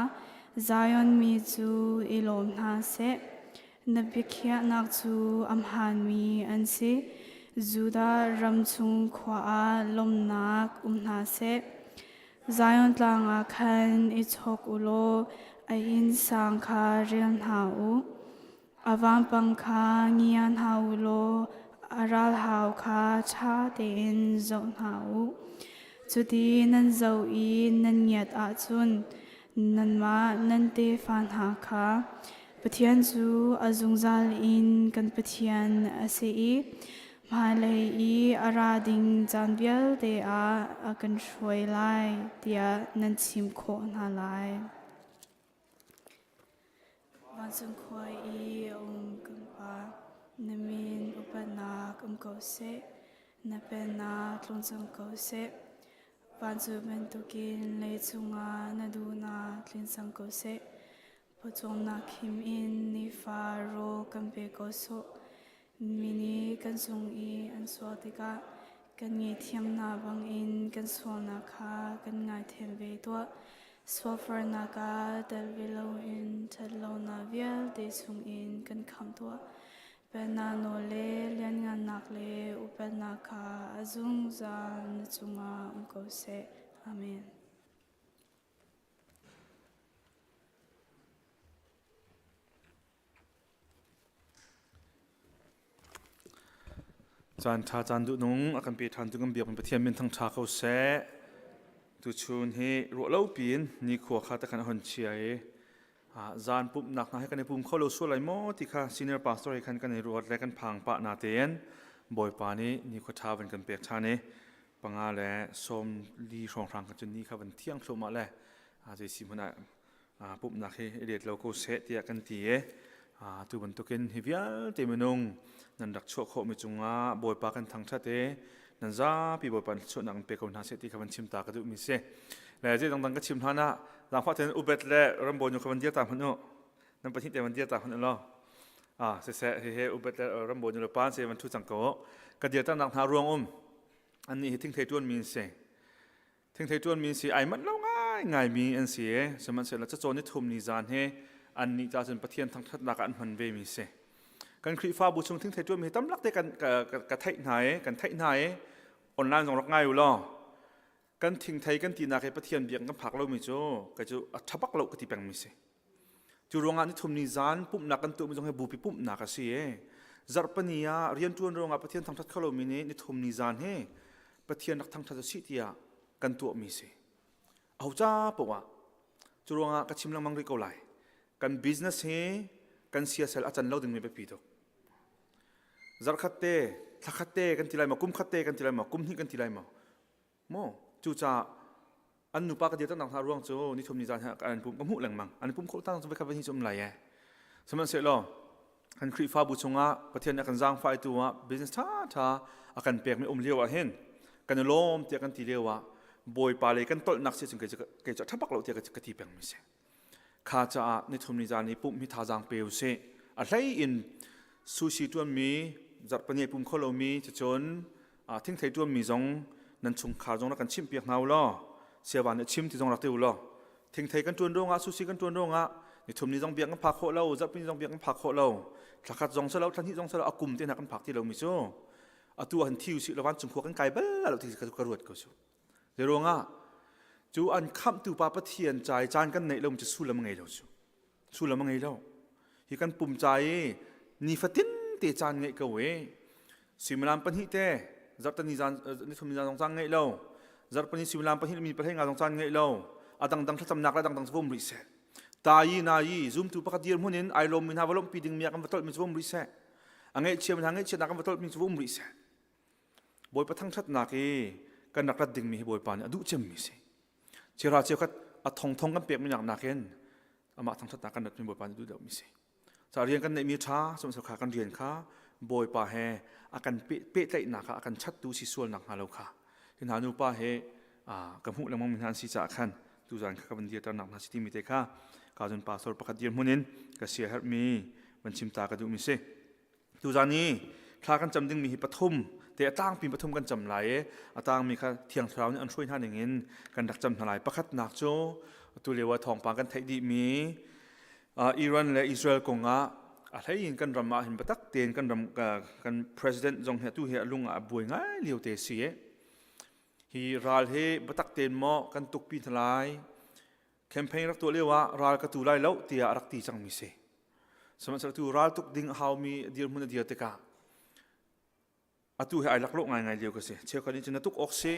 Zion mi cu i lawm hna seh. Na biakhiahnak cu a hmaanmi an si. Judah ram chung khua ah lawmhnak um hna seh. Zion tlang ah khan i chawk u law a innsang kha rel hna u. A vampang kha ngia hna u law a ralhau kha ṭha tein zoh hna u. Cuti nan zoh i nan ngiat ahcun nanmah nan tefa hna kha Pathian cu a zungzal in kan Pathian a si i hmailei i a ra ding caan vialte ah a kan hruai lai tiah nan chim khawh hna lai. Vancung khua i a um kan Pa, na min upatnak um ko seh, na pennak tlung cang ko seh. Vancung bantukin leicung ah na duhnak tlin cang ko seh. Pawcawmnak him in nifa rawl kan pe ko sawh. Mi nih kan cung i an sual tikah kan ngaihthiam hna bangin kan sualnak kha kan ngaithiam ve tuah. Sualfarnak ah tel ve loin ṭhatlonak vialte chungin kan khamh tuah. Pennak nawl le lianngannak le upatnak kha a zungzal na cungah um ko seh. Amen. Caan ṭha caan duhnung a kan pe ṭhan tu kan biak Pathian min thangṭha ko seh. Tuchun hi ruah lo piin nikhua kha ta kan hon chia i zan pumhnak hna hi kan i pum kho lo sual lai maw ti kha senior pastor he khan kan i ruat le kan phang pah na tein Bawipa nih nikhua ṭha van kan pek ṭhan i panga le sawm li hrawnghrang kan cun ni kha van thiang thluahmah le zei si hmanh ah pumhnak hi i let lo ko seh tiah kan ti i tu bantukin hi vialte minung nan rak chuah khawhmi cungah Bawipa kan thangṭhat i nan zapi Bawipa chuahnak in pe ko hna seh ti kha van chim ta ka duhmi si. Le zei dangdang ka chim hlan ah zaangfah tein ubet le rambawi nu kha van dir ta hmanh u. Nan pahnih te van dir ta hmanh u law. Ah siseh hihi ubet le rambawi nu le pa se van ṭhu cang ko. Ka dir ta nak hna ruang um. Annih hi thingthei ṭuanmi an si. Thingthei ṭuanmi an si ai manh lo ngaingaimi an si i sihmanhsehlaw cacawn ni thum ni zan hi annih ca cun Pathian thangṭhatnak ah an hman vemi si. Kan Khrihfabu chung thingthei ṭuanmi hi tamlak te kan ka theih hna i kan theih hna i online zong rak ngai u law kan thingthei kan tinak hi Pathian biak kan phak lomi cu kei cu a ṭha bak lo ka ti pengmi si. Cu ruangah nithum ni zan pumhnak kan tuahmi zong hi bupi pumhnak a si i zarhpani ah rianṭuan ruangah Pathian thangṭhat kho lomi nih nithum ni zan hi Pathian rak thangṭhat a si tiah kan tuahmi si. Aho ca paoh ah cu ruangah ka chim lengmang rih ko lai. Kan business hi kan siasal a can lo dingmi biapi tuk. Zarhkhat te, thlakhat te kan ti lai maw, kumkhat te kan ti lai maw, kumhnih kan ti lai maw, Maw cucaah an nupa ka dir taknak hna ruang cu nithum ni zan an pum ka hmuh lengmang an pum khawh tang cu kha hi um lai e sihmanhsehlaw kan Khrihfabu chungah Pathian nih a kan zaangfah tu ah business tha tha a kan pekmi um lio ah hin kan i lawm tiah kan ti lio ah Bawipa lei kan tolhnak si cun kei cu kei cu a tha bak lo tiah ka ti pengmi si kha caah nithum ni zan i pumh hi thazaang pe usih a hlei in sushi tuanmi zarhpani pum kho lomi cucun thingthei tuanmi zong nan chungkhar zong rak kan chimh piak hna u law siavan nih chim ti zong rak ti u law thingthei kan tuan ruangah sushi kan tuan ruangah nithum ni zong biak kan phak khawh lo zarhpini zong biak kan phak khawh lo thlakhat zong selo thlahnih zong selo a kum te hna kan phak ti lomi cu atu han thi usih lo vancung khua kan kai bal lo ti ka ruat ko su Zeiruangah cu an khamhtu pa Pathian ca i caan kan neih lo cu sullam a ngei lo cu. Sullam a ngei lo. Hi kan pum ca i nifatin te caan ngeih ko i suimilam pahnih te zarhtani zan nithum ni zan zong caan ngeih lo zarhpani suimilam pahnih mi pahlei nga zong caan ngeih lo a dangdang thlacamnak le dangdang cu um rih seh ta yi na yi zumtu pakhat dirhmun in ai lawmmi hna va lawmhpi dingmi ah kan va tolhmi cu um rih seh a ngaihchia mi hna ngaihchiatnak kan va tolhmi cu um rih seh Bawipa thangṭhatnak i kan rak rat dingmi hi Bawipa nih a duh cemmi si. Chira cheukhat a thongthong kan pekmi nak nakin amah thangṭhatnak kan ratmi Bawipa nih duh deuhmi si. Ca rian kan neihmi ṭha, sihmanhsehlaw kha kan rian kha Bawipa he a kan pehtlaihnak ah a kan chattu si sual nak hnga lo kha. Hi hna nupa he ka hmuh lengmang mi hna an si caah khan tuzan kha ka van dirternak hna si timi te kha ka zun pastor pakhat dirhmun in ka sia herhmi van chim ta ka duhmi si. Tuzan i thla kan cam dingmi hi pathum te a tlangpi pathum kan cam lai i a tangmi kha Thiang Thlarau nih an hruai hna ning in kan rak cam hna lai. Pakhatnak cu atu lio ah thawngpang kan theih dihmi Iran le Israel kong ah a hlei in kan ram ah hin biatak tein kan ram kan president zong hi atu hi a lung ah a buai ngai lio te si i hi ral hi biatak tein maw kan tukpi hna lai campaign rak tuah lio ah ral ka tu lai lo tiah a rak ti cangmi si. Sihmanhsehlaw tu ral tuk ding a haumi dirhmun a dir tikah atu he ai laklawh ngaingai lio ka si. Cheukhat nih cun na tuk awk si,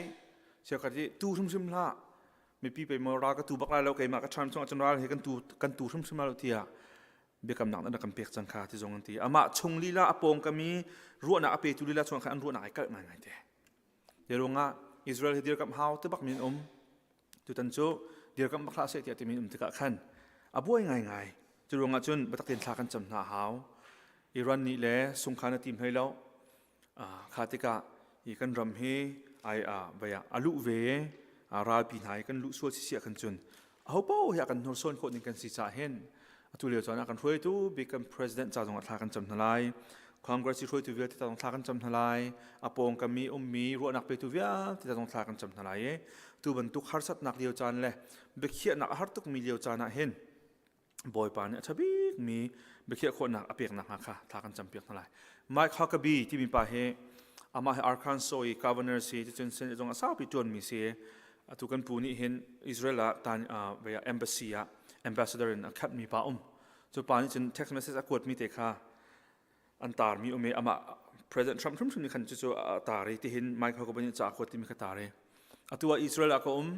cheukhat nih tu hrimhrim hlah. Mipi pei maw ral ka tu bak lai lo keimah ka ṭhan chung ahcun ral he kan tu kan tu hrimhrim lai lo tiah biakamnak na kan pek cang kha ti zong an ti. Amah chung lila a pawng kami ruahnak a petu lila chung khan an ruahnak ai kalh ngaingai te. Te ruangah Israel he dirkamh hau te bak min um. Tutan cu dirkamh bak hlah seh tiah timi um tikah khan a buai ngaingai. Cu ruangah cun biatak tein thla kan cam hna hau. Iran nih le sungkhan a tim hlei lo. Kha tikah hi kan ram hi ai a a luh ve ralpi hna i kan luh sual sisi ah khan cun aho paoh hi a kan hnursawn khawh ning kan si caah hin atu lio caan ah kan hruaitu bik kan president ca zong ah thla kan cam hna lai congress i hruaitu vialte ca zong thla kan cam hna lai a pawngkam i ummi ruahnak petu vialte ca zong thla kan cam hna lai i tu bantuk harsatnak lio caan le biakhiahnak a har tukmi lio caan ah hin Bawipa nih a ṭha bikmi biakhiah khawhnak a pek nakhnga kha thla kan campiak hna lai. Mike Huckabee timi pa hi amah hi Arkansas i governor si cun sen zong a saupi ṭuanmi si atu kan pu nih hin Israel ah tan embassy ah ambassador in a khatmi pa um cu pa nih cun text message a kuatmi te kha an tarmi um i amah President Trump hrimhrim nih khan cucu a tar i tihin Mike Huckabee nih ca a kuat timi kha tar i atu ah Israel ah ka um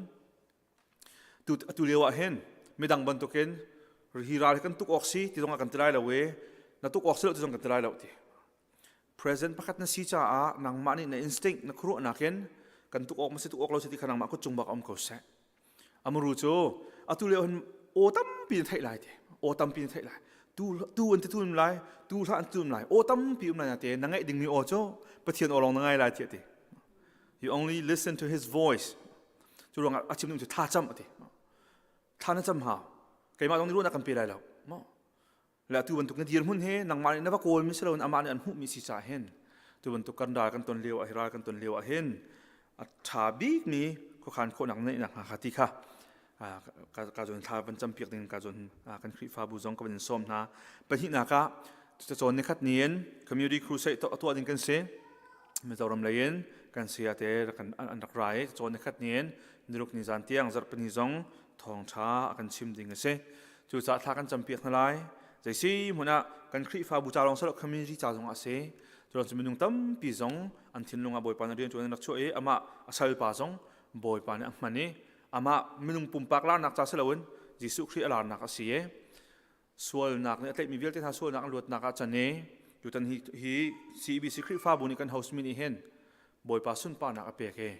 tu atu lio ah hin midang bantukin hi ral hi kan tuk awk si ti zong ah kan ti lai lo i na tuk awk si lo ti zong kan ti lai lo ti President pakhat na si caah nangmah nih na instinct na khuaruahnak in kan tuk awk ma si tuk awk lo si ti kha nangmah kut cung bak um ko seh. Amuru cu atu lio hin aw tampi na theih lai te aw tampi na theih lai tu tu an ti tu lai tu hlah an ti tu lai aw tampi um lai na te na ngaih dingmi aw cu Pathian aw lawng na ngai lai tiah ti you only listen to his voice cu ruangah a chim ding cu thla cam ati thla na cam hau keimah zong nih ruahnak kan pe lai lo maw Le atu bantuk na dirhmun hi nangmah nih na va kawlmi si loin amah nih an hmuhmi si caah hin tu bantuk kan ral kan ton lio ah ral kan ton lio ah hin a ṭha bikmi khuakhan khawhnak neihnak hnga kha ti kha ka zawn thla van campiak ding ka zawn kan Khrihfabu zong ka van in sawm hna. Pahnihnak ah cacawn nikhat ni in community crusade tuah ding kan si. Mizoram lei in kan saya te an rak ra i cacawn nikhat ni in niruk ni zan tiang zarhpini zong thawngṭha a kan chim ding a si. Cucaah thla kan campiak hna lai. Zeisi hmun ah kan Khrihfabu ca lawng silo community ca zong ah a si. Curan cu minung tampi zong an thinlung ah Bawipa nih rian ṭuan an rak chuah i amah a salpa zong Bawipa nih a hman i amah minung pumpak larnak ca si loin Jesuh Khrih a larnak a si i sualnak nih a tlaihmi vialte hna sualnak an luatnak ah can i tutan hi, hi CEBC Khrihfabu nih kan host mi nih hin Bawipa sunparnak a pek i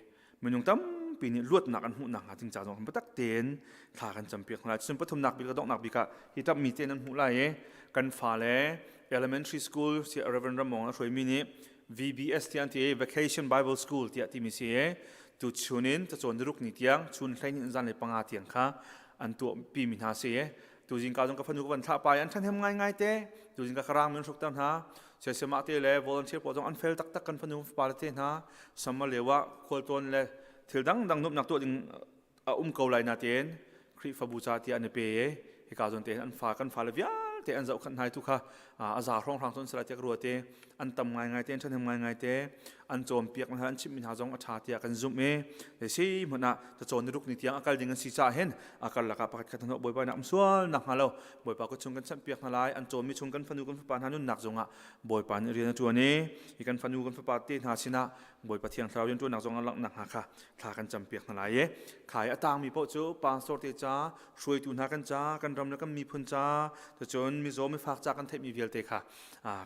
minung tampi nih luatnak an hmuh nakhnga ding ca zong biatak tein thla kan campiak hna lai. Cun pathumnak bik le donghnak bik ah hi tapmi te nan hmuh lai i kan fale elementary school si Reverend Ramong a hruaimi nih VBS tiah an ti i Vacation Bible School tiah timi si i tu chun in cacawn niruk ni tiang chun hleihnih in zanlei panga tiang kha an tuah pimi hna si i tuzing ka zong ka fanu ka van thlah pa i an ṭhahnem ngaingai te tuzing ka karang min hrukter hna siasema te le volunteer pawl zong an fel taktak kan fanu fapa le te hna summer lio ah khualtlawn le thil dangdang nuamhnak tuah ding a um ko lai na tein Khrihfabu ca tiah an i pe i hika zawn te an fa kan fale vialte an zohkhanh hna tu kha a za hrawnghrang cun sala tiah ka ruat i an tam ngaingai te an ṭhahnem ngaingai te an cawnpiak hna an chimhmi hna zong a ṭha tiah kan zumh i si hmanh ah cacawn ni ruk ni tiang a kal ding an si caah hin a karlak ah pakhat khat hna bawipa nih um sual nak hnga lo bawipa kut chung kan chanhpiak hna lai an cawnmi chung kan fanu kan fapa hna nunnak zongah bawipa nih rian a ṭuan i hi kan fanu kan fapa te hna sinah bawipa thiang thlarau rian ṭuannak zong a langhnak hnga kha thla kan campiak hna lai i khai a tangmi paoh cu pastor te ca hruaitu hna kan ca kan ram le kan miphun ca cun mizaw mifak ca kan theihmi vialte kha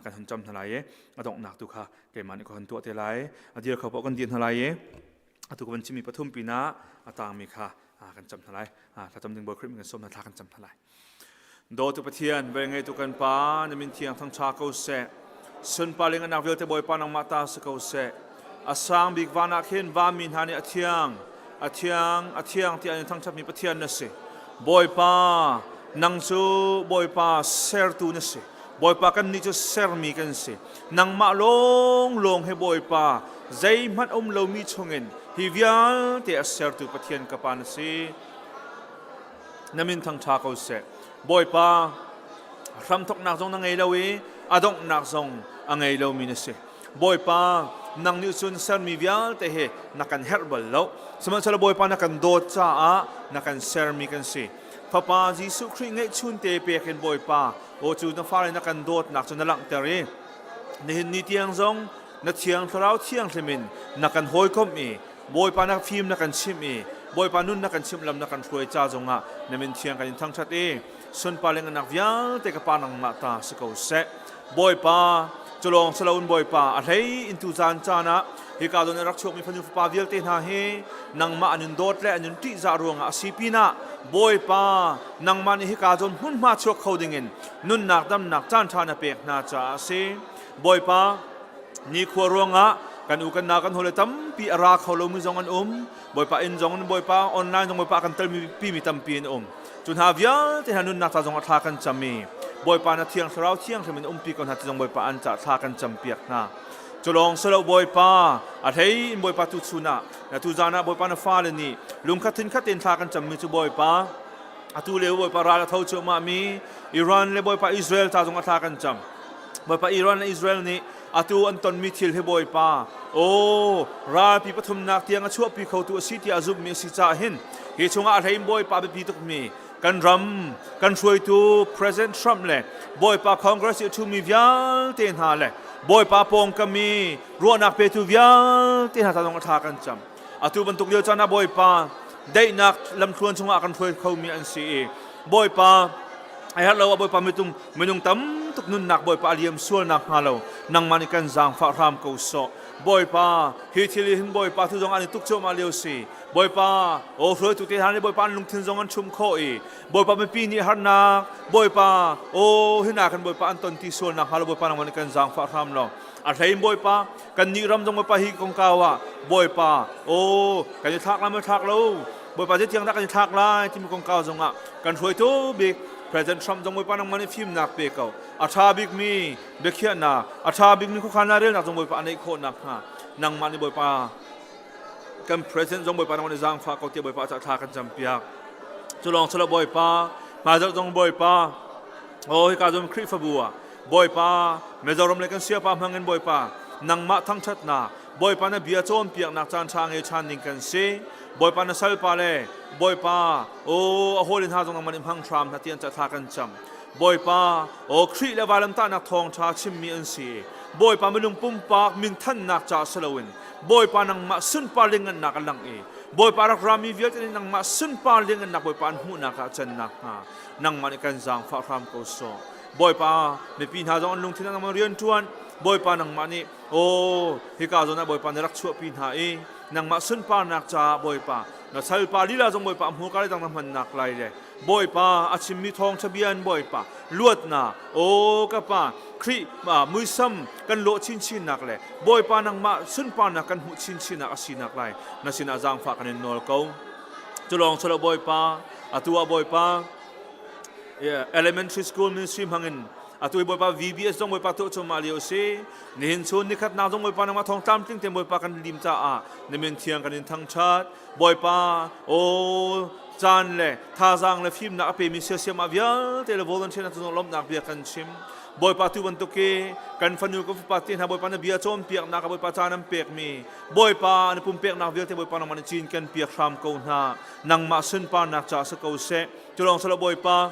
kan hun cam hna lai i a donghnak tu kha keimah nih ka hun tuah te lai a dir kho paoh kan dir hna lai i atu ka van chimmi pathum pinah a tangmi kha kan cam hna lai thlacam ding Bawi Khrih min kan sawm hna thla kan cam hna lai Dawtu Pathian, velngeitu kan Pa, na min thiang thangṭha ko seh. Sunparling anak vialte Bawipa nangmah ta si ko seh. A sang bik van ah khin vanmi hna nih a thiang, a thiang, a thiang tiah an in thangṭhatmi Pathian na si. Bawipa, nang cu Bawipa sertu na si. Bawipa kannih cu sermi kan si. Nangmah lawnglawng hi Bawipa zeihmanh um lomi chungin hi vialte a sertu Pathian ka Pa na si. Na min thangṭha ko seh. Bawipa, hramthawknak zong na ngei lo i a donghnak zong a ngei lomi na si. Bawipa, nang nih cun sermi vialte hi na kan herh bal lo. Sihmanhsehlaw Bawipa na kan dawt caah na kan sermi kan si. Fapa Jesuh Khrih ngeihchunte pek in Bawipa, aw cu na fale na kan dawtnak cu na langhter i nihin ni tiang zong na thiang thlarau thianghlim in na kan hawikomh i Bawipa na fim na kan chimh i Bawipa nun na kan chimh lam na kan hruai ca zongah na min thiang kan in thangṭhat i sunpar le ngannak vialte ka pa nangmah ta si ko seh. Bawipa culawng si loin Bawipa a hlei in tu caan caan ah hika zawn in rak chuakmi fanu fapa vialte hna hi nangmah an in dawt le an in ṭihzah ruangah a si pinah Bawipa nangmah nih hika zawn hmunhma chuak kho dingin nunnak damnak caanṭha na pek hna caah a si. Bawipa nikhua ruangah kan u kan nau kan hawile tampi a ra kho lomi zong an um bawipa inn zong in bawipa online zong bawipa kan telmi pimi tampi an um cu hna vialte hna nunnak ca zong a thla kan cam i bawipa na thiang thlarau thianghlim in umpi ko hna ti zong bawipa an ca thla kan cam piak hna cu lawng silo bawipa a hlei in bawipa tu chun ah na tu zan ah bawipa na fale nih lungkhat thinkhat tein thla kan cammi cu bawipa atu lio bawipa ral a tho cuahmah mi Iran le bawipa Israel ca zong a thla kan cam Bawipa Iran le Israel nih atu an tonmi thil hi Bawipa aw ralpi pathumnak tiang a chuahpi khotu a si tiah a zumhmi a si caah hin hi chungah a hlein Bawipa biapi tukmi kan ram kan hruaitu President Trump le Bawipa Congress i a ṭhumi vialte hna le Bawipa pawngkam i ruahnak petu vialte hna ca zong ah thla kan cam. Atu bantuk lio caan ah Bawipa daihnak lamthluan chungah a kan hruai khomi an si i Bawipa a herh lo ah Bawipa mitung minung tam tuk nunnak Bawipa a liam sual nak hnga lo nangmah nih kan zaangfah hram ko sawh. Bawipa hi thil hi hin Bawipa tu zong an i tuk cuahmah lio si. Bawipa aw hruaitu te hna nih Bawipa an lungthin zong an chum khawh i Bawipa mipi nih harnak Bawipa aw hina kan Bawipa an ton ti sual nak hnga lo Bawipa nangmah nih kan zaangfah hram lo. A hlein Bawipa kan nih ram zong Bawipa hi kongkau ah Bawipa aw kan i thlak lai maw thlak lo Bawipa zeitiang dah kan i thlak lai timi kongkau zong ah kan hruaitu bik President Trump zong Bawipa nangmah nih fimnak pe ko. A ṭha bikmi biakhiahnak, a ṭha bikmi khuakhan relnak zong Bawipa a neih khawh nakhnga nangmah nih Bawipa kan President zong Bawipa nangmah nih zaangfah ko tiah Bawipa caah thla kan campiak. Cu lawng silo Bawipa, hmaizarh zong Bawipa, oh hika zong Khrihfabu ah Bawipa, Mizoram le kan siapa hmangin Bawipa, nangmah thangṭhatnak, Bawipa na bia cawnpiaknak caan ṭha ngei ṭhan ding kan si. Bawipa na salpa le Bawipa, aw a hawile hna zong nangmah nih hmang hram hna ti an ca thla kan cam. Bawipa, aw Khrih le vailamtahnak thawngṭha chimmi an si. Bawipa minung pumpak minthannak ca si loin Bawipa nangmah sunpar lianhngannak a lang i Bawipa rak rami vialte nih nangmah sunpar lianhngannak Bawipa an hmuhnak ah can nakhnga nangmah nih kan zaangfah hram ko sawh. Bawipa mipi hna zong an lungthin ah nangmah rian ṭuan Bawipa nangmah nih aw hika zawn ah Bawipa na rak chuahpi hna i nangmah sunparnak caah Bawipa na salpa lila zong Bawipa hmurka le dang na hmannak lai le Bawipa a chimmi thawngṭha bia in Bawipa luatnak aw ka pa Khrih muisam kan lawh chinchinnak le Bawipa nangmah sunparnak kan hmuh chinchinnak a sinak lai na sinah zaangfah kan in nawl ko cu lawng silo Bawipa atu ah Bawipa elementary school ministry hmangin atu hi Bawipa VBS zong Bawipa tuah cuahmah lio a si nihin chun nikhatnak zong Bawipa nangmah thawng tlamtling tein Bawipa kan lim caah na min thiang kan in thangṭhat Bawipa aw caan le thazaang le fimnak a pemi siasiam ah vialte le volunteer na cungah lawmhnak bia kan chim Bawipa tu bantuk hi kan fanu kan fapa te hna Bawipa na bia cawnpiaknak Bawipa caan an pekmi Bawipa na pumpeknak vialte Bawipa nangmah na cin kan piak hram ko hna nangmah sunparnak caah si ko seh Cu lawng silo Bawipa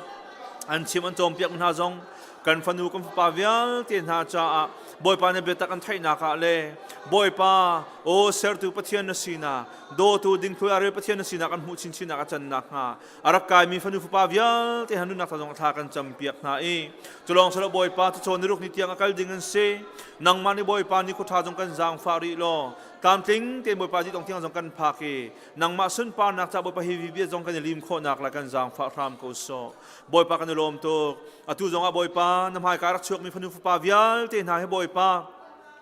an chim an cawnpiak hna zong kan fanu kan fapa vialte hna caah Bawipa na biatak an theihnak ah le Bawipa aw sertu Pathian na sinak dawtu dingthul arel Pathian na sinak an hmuh chinchinnak a can nakhnga a rak kaimi fanu fapa vialte hna nunnak zong thla kan campiak hna i cu lawng silo Bawipa cacawn ni ruk ni tiang a kal ding an si nangmah nih Bawipa ni khuaṭha zong kan zaangfah rih law tlamtling tein Bawipa zitong tiang zong kan phak i nangmah sunparnak ca Bawipa hi bia zong kan i lim khawhnak le kan zaangfah hram ko sawh Bawipa kan i lawm tuk atu zong ah Bawipa na hmaika rak chuakmi fanu fapa vialte hna hi Bawipa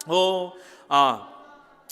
oh ah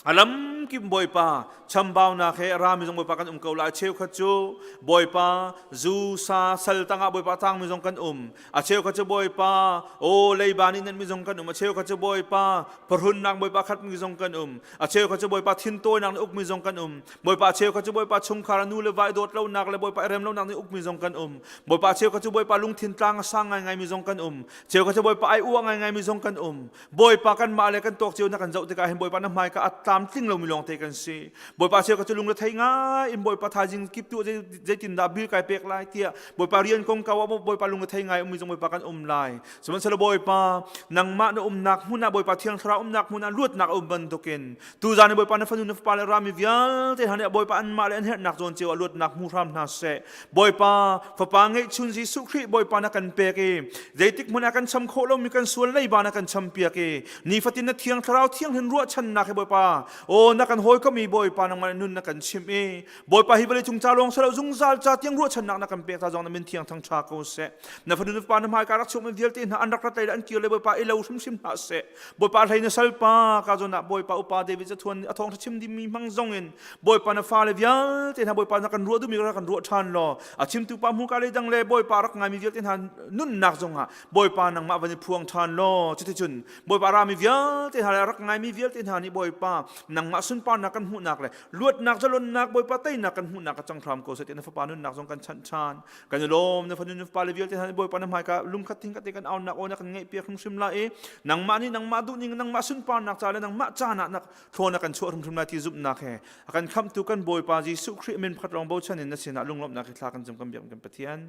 a lam kim Bawipa chambaunak he rami zong Bawipa kan um ko lai cheukhat cu Bawipa zu sa sal tangah Bawipa tangmi zong kan um a cheukhat cu Bawipa o leiba nih nan mi zong kan um a cheukhat cu Bawipa pharhunnak Bawipa khat mi zong kan um a cheu kha cu Bawipa thintawinak nih ukmi zong kan um Bawipa a cheu kha cu Bawipa chungkhar nu le va i dawt lonak le Bawipa i rem lonak nih ukmi zong kan um Bawipa a cheu kha cu Bawipa lungthin tlang a sang ngaingaimi zong kan um cheu kha cu Bawipa ai uah ngaingaimi zong kan um Bawipa kanmah le kan tawk cio na kan zoh tikah hin Bawipa na hmaika a tlamtling lomi lawngte kan si Bawipa cheu kha cu lungre thei ngai in Bawipa thaizing kip tu zeitindah bil kai pek lai tiah Bawipa rian kongkau ah Bawipa lungre thei ngai ummi zong Bawipa kan um lai Sihmanhsehlaw Bawipa, nangmah na umnak hmun ah Bawipa Thiang Thlarau umnak hmun ah luatnak a um bantukin tuzaan i Bawipa na fanu na fapa le rami vialte hna nih Bawipa anmah le an herhnak zawn cio ah luatnak hmu hram hna seh. Bawipa, fapa ngeihchun Jesuh Khrih Bawipa na kan pek i zeitik hmun ah kan cham khawh lomi kan sual leiba na kan champiak i nifatin na Thiang Thlarau thianghlim ruahchannak he Bawipa, aw na kan hawikom i Bawipa nangmah nun na kan chimh i Bawipa hi vawlei cung ca lawng silo zungzal ca tiang ruahchannak na kan pek ta zong na min thiang thang ṭha ko seh. Na fanu na fapa na hmaika rak chuakmi vialte hna an rak rat lei le an kir le Bawipa i lo hrimhrim hlah seh. Bawipa hlei na salpa ka zawn ah Bawipa upa David zathuan a thawngṭha chim dingmi hmang zong in Bawipa na fale vialte hna Bawipa na kan ruah duhmi rak kan ruah ṭhan law a chimtu pa hmuka le dang le Bawipa rak ngaimi vialte hna nunnak zongah Bawipa nangmah van i phuang ṭhan law cuticun Bawipa rami vialte hna le rak ngaimi vialte hna nih Bawipa nangmah sunparnak kan hmuhnak le luatnak zalonnak Bawipa teinak kan hmuhnak ka cang hram ko seh ti na fapa nunnak zong kan chanh ṭhan kan i lawm na fanu na fapa le vialte hna Bawipa na hmaika lungkhat thingkhat te kan aunak aw na kan ngaih piak hrimhrim lai i nangmah nih nangmah duhning nangmah sunparnak ca le nangmah caan ah nak thlawn na kan chuah hrimhrim lai ti zumhnak he a kan khamhtu kan Bawipa Jesuh Khrih min pakhat lawng bochan in na sinah lunglawmhnak he thla kan zum kan biak kan Pathian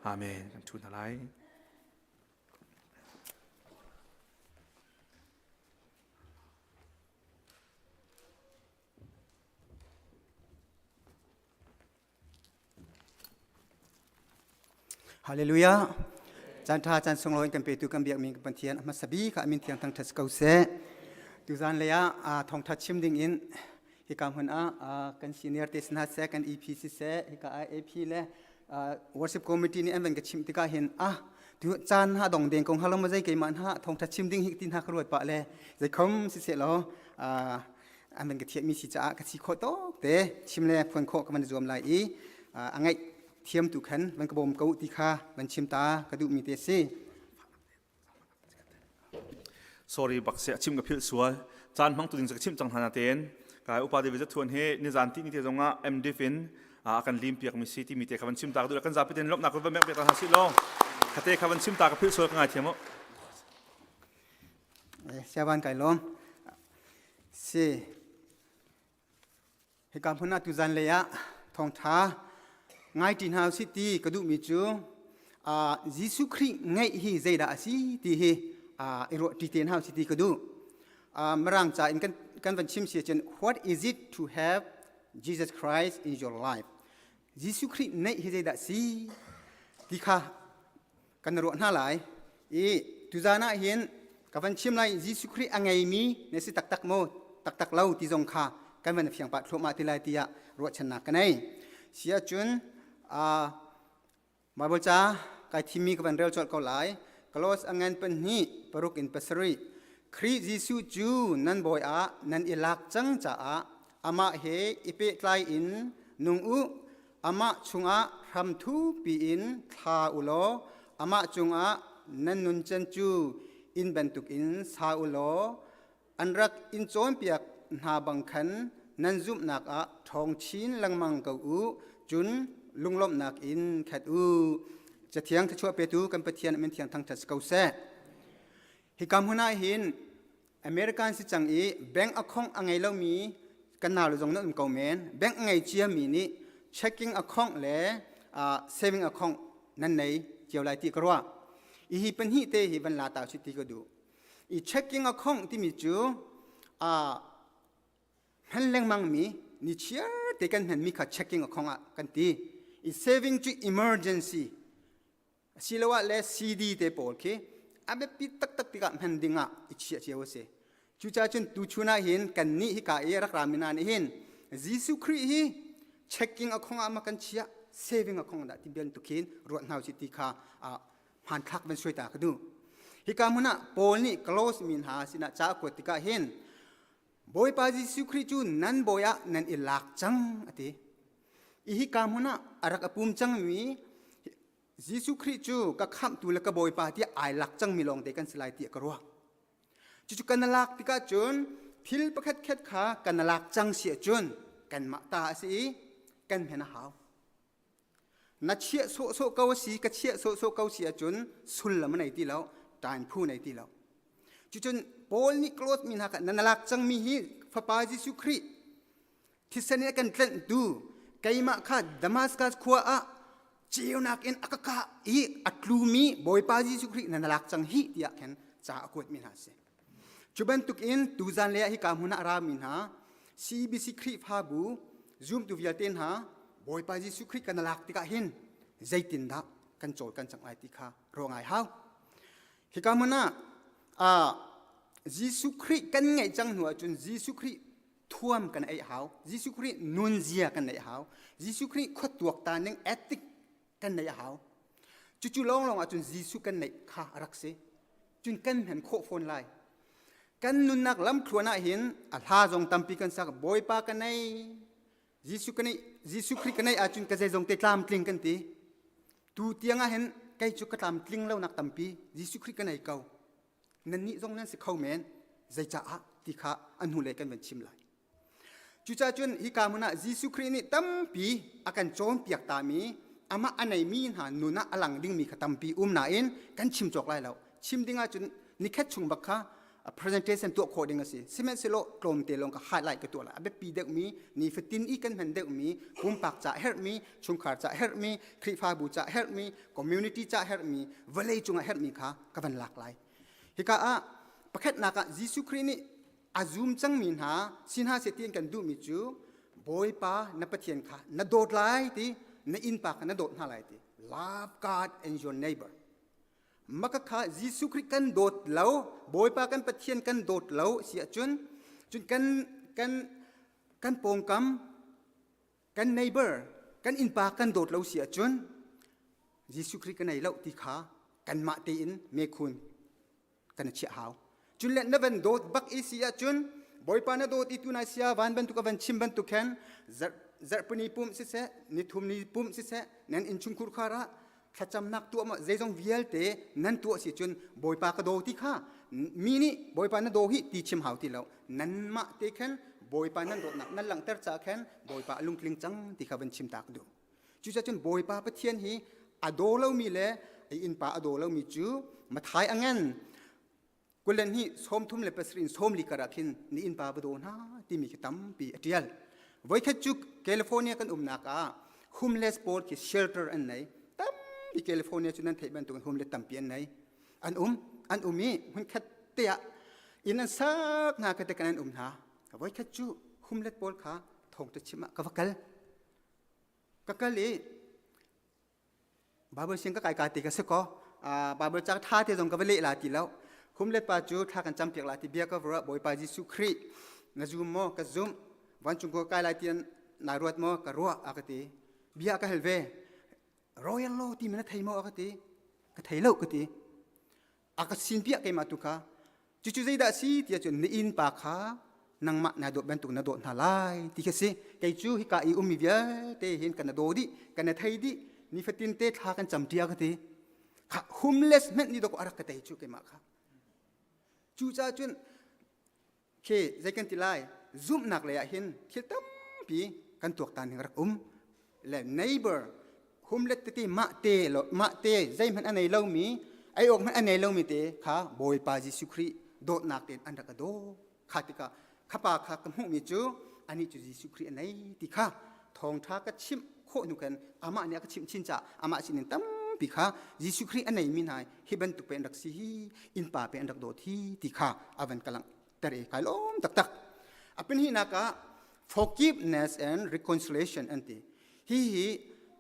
amen kan thu hna lai. Hallelujah. Caan ṭha caan sunglawi kan petu kan biakmi kan Pathian a hmasa bik ah min thiang thangṭhat si ko seh. Tuzan lei ah thawngṭha chim ding in hika hmun ah kan senior te sina seh kan EP si seh hika ah AP le worship committee nih an van ka chimh tikah hin ah tu caan ha dong deng kong halo ma zei keimah hna thawngṭha chim ding hi ti hna ka ruat pah le zeikhom si seh law an van ka thiahmi si caah ka si khawh tawk te chim le phuan khawh ka van zuam lai i a ngaih thiam tu khan van ka bawm ko ti kha van chim ta ka duhmi te si. Sorry bak se chim ka philh sual caan hmang tu ding ka chim cang hna natein kai upa David Zathuan he nizan ti ni te zongah MDF in a kan lim piak mi si ti mi te kha van chim ta ka duh kan zapi ten lomnak van mek piak ta hna si law khate kha van chim ta ka philh sual ka ngai thiam o Siavan kai lom si Hika hmun ah tuzan lei ah thawngṭha ngai ṭi hna usih ti ka duhmi cu Jesuh Khrih ngeih hi zeidah a si ti hi i ruah ṭi te hna usih ti ka duh. Mirang ca in kan, kan van chim si ahcun what is it to have Jesus Christ in your life? Jesuh Khrih neih hi zeidah si ti kha kan ruah hna lai i tuzan ah hin ka van chim lai Jesuh Khrih a ngeimi na si taktak maw taktak lo ti zong kha kan van fiang pah thluahmah ti lai tiah ruahchannak ka nei si ahcun Bible ca kai thimmi ka van rel colh ko lai Kolos a ngan pahnih paruk in pasarih Khrih Jesuh cu nan bawi ah nan i lak cang caah amah he i pehtlai in nung u Amah chungah hram thukpi in thla u law amah cungah nan nuncan cu inn bantukin sa u law an rak in cawnpiak hna bang khan nan zumhnak ah ṭhawng chin lengmang ko u, cun lunglawmhnak in khat u. Cathiang thluachuah petu kan Pathian min thiang thangṭhat si ko seh. Hika hmun ah hin American si cang i bank account a ngei lomi kan nau le zong nan um ko men. Bank a ngei ciami nih checking account le uh, saving account nan nei cio lai ti ka ruah. I hi pahnih te hi van la ta si ti ka duh. I checking account timi cu uh, hman lengmang mi ni chiar te kan hman mi kha checking account ah kan ti. I saving cu emergency asiloah le CD te pawl khi a biapi taktak tikah hman ding ah i chiah cio a si. Cucaah cun tuchun ah hin kannih hika i rak rami hna nih hin Jesuh Khrih hi checking a khong ah ma kan chiah saving a khong dah ti bantuk hin ruat hna usih ti kha hmanthlak van suai ta ka duh. Hika hmun ah Paul nih Kolos mi hna sinah ca a kuat tikah hin Bawipa Jesuh Khrih cu nan bawi ah nan i lak cang a ti. I hika hmun ah a rak a pum cangmi Jesuh Khrih cu ka khamhtu le ka Bawipa tiah ai lak cangmi lawngte kan si lai tiah ka ruah. Cucu kan lak tikah cun thil pakhat khat kha kan lak cang si ahcun kanmah ta a si i kan hmen a hau. Na chiah sawhsawh ko a si, ka chiah sawhsawh ko si ahcun sullam a nei ti lo, ṭain phu nei ti lo. Cucun Paul nih Kloth mi hna kha nan lak cangmi hi Fapa Jesuh Khrih thisen in a kan tlenhtu keimah kha Damascus khua ah ceunak in a ka kah i a tlumi Bawipa Jesuh Khrih nan lak cang hi tiah khin ca a kuatmi hna a si. Cu bantukin tuzan le ah hika hmun ah a rami hna CBC Khrihfabu zumtu vialte hna Bawipa Jesuh Khrih kan lak tikah hin zeitindah kan cawl kan cang lai ti kha ruah ngai hau. Hika hmun ah Jesuh Khrih kan ngeih cang hnu ahcun Jesuh Khrih thuam kan ei hau Jesuh Khrih nunzia kan neih hau Jesuh Khrih khuatuaktan ning ethic kan neih a hau cucu lawnglawng ahcun Jesuh kan neih kha a rak si cun kan hman khawh fawn lai kan nunnak lamthluan ah hin a hla zong tampi kan sak Bawipa ka nei Jesuh ka nei Jesuh Khrih ka nei ahcun ka zeizong te tlamtling kan ti tu tiang ah hin kei cu ka tlamtling lo nak tampi Jesuh Khrih ka nei ko nannih zong nan si kho men zeicaah ti kha an hnulei kan van chim lai cucaah cun hika hmun ah Jesuh Khrih nih tampi a kan cawnpiak tami amah a neimi hna nun ah a lang dingmi kha tampi um nain kan chim cawk lai lo chim ding ahcun nikhat chung bak kha presentation tuah khawh ding a si sihmanhsehlaw tlawmte lawng ka highlight ka tuah lai a biapi deuhmi nifatin i kan hman deuhmi pumpak ca herhmi chungkhar ca herhmi Khrihfabu ca herhmi community ca herhmi vawlei cungah herhmi kha ka van lak lai hika ah pakhatnak ah Jesuh Khrih nih a zum cangmi hna si hna seh ti an kan duhmi cu Bawipa na Pathian kha na dawt lai ti. na innpa kha na dawt hna lai ti. Love God and your neighbor. Maka kha Jesuh Khrih kan dawt lo, Bawipa kan Pathian kan dawt lo si ahcun cun kan kan kan pawngkam kan neighbor kan innpa kan dawt lo si ahcun Jesuh Khrih ka nei lo ti kha kanmah tein mekhun kan chiah hau. Cun le na van dawt bak i si ahcun Bawipa na dawt i tu nai sia van bantuk a van chim bantuk khan zarhpini pum siseh nithum ni pum siseh nan innchungkhur khar ah thlacamnak tuah ma zeizong vialte nan tuah si cun Bawipa ka daw ti kha mi nih Bawipa na daw hi ti chim hau ti lo nanmah te khan Bawipa nan dawtnak nan langhter ca khan Bawipa a lungtling cang ti kha van chim ta ka duh. Cucaah Bawipa Pathian hi a daw lomi le a innpa a daw lomi cu Mathai a ngan kulen hi 37 in 40 kar ah khin ni innpa va daw hna timi khi tampi a ṭial. Voikhat cu California kan umnak ah homeless pawl khi shelter an nei. Tampi California cu nan theih bantukin homeless tampi an nei. An um an um i hmunkhat te ah inn an sak hna ka te kan an um hna. Voikhat cu homeless pawl kha thawngṭha chim ah ka va kal. Ka kal i Bible siang ka kai ka ti ka si ko. Bible ca tha te zong ka va leh la ti lo. Humlet pa cu thla kan campiak la ti bia ka vura Bawipa Jesuh Khrih na zum maw ka zum vancung ko kai lai tian na ruat maw ka ruah a ka ti. Bia ka hal ve. Royal law ti mi na thei maw a ka ti. Ka thei lo ka ti. A ka sin piah keimah tu kha cucu zeidah a si tiah cun na innpa kha nangmah naa dawt bantuk na dawt hna lai ti khi si. Kei cu hika i ummi vialte hin kan na daw dih, kan na thei dih, nifatin te thla kan cam ṭia ka ti. Kha homeless hmenh nih dawk a rak ka tei cu keimah kha. Cucaah cun Khi zei kan ti lai zumhnak lei ah hin thil tampi kan tuaktan ning rak um le neighbor humlet tete mah te lo mah te zeihmanh a nei lomi ei awk hmanh a nei lomi te kha Bawipa Jesuh Khrih dawtnak tein an rak ka daw kha tikah khapa kha ka hmuhmi cu anih cu Jesuh Khrih a nei ti kha thawngṭha ka chimh khawh hnu khan amah nih a ka chimh chin caah amah sinin tampi kha Jesuh Khrih a neimi hna hi bantuk pe an rak si hi innpa pe an rak dawt hi ti kha a van ka langhter i kai lawm taktak. A pahnihnak ah forgiveness and reconciliation an ti. Hi hi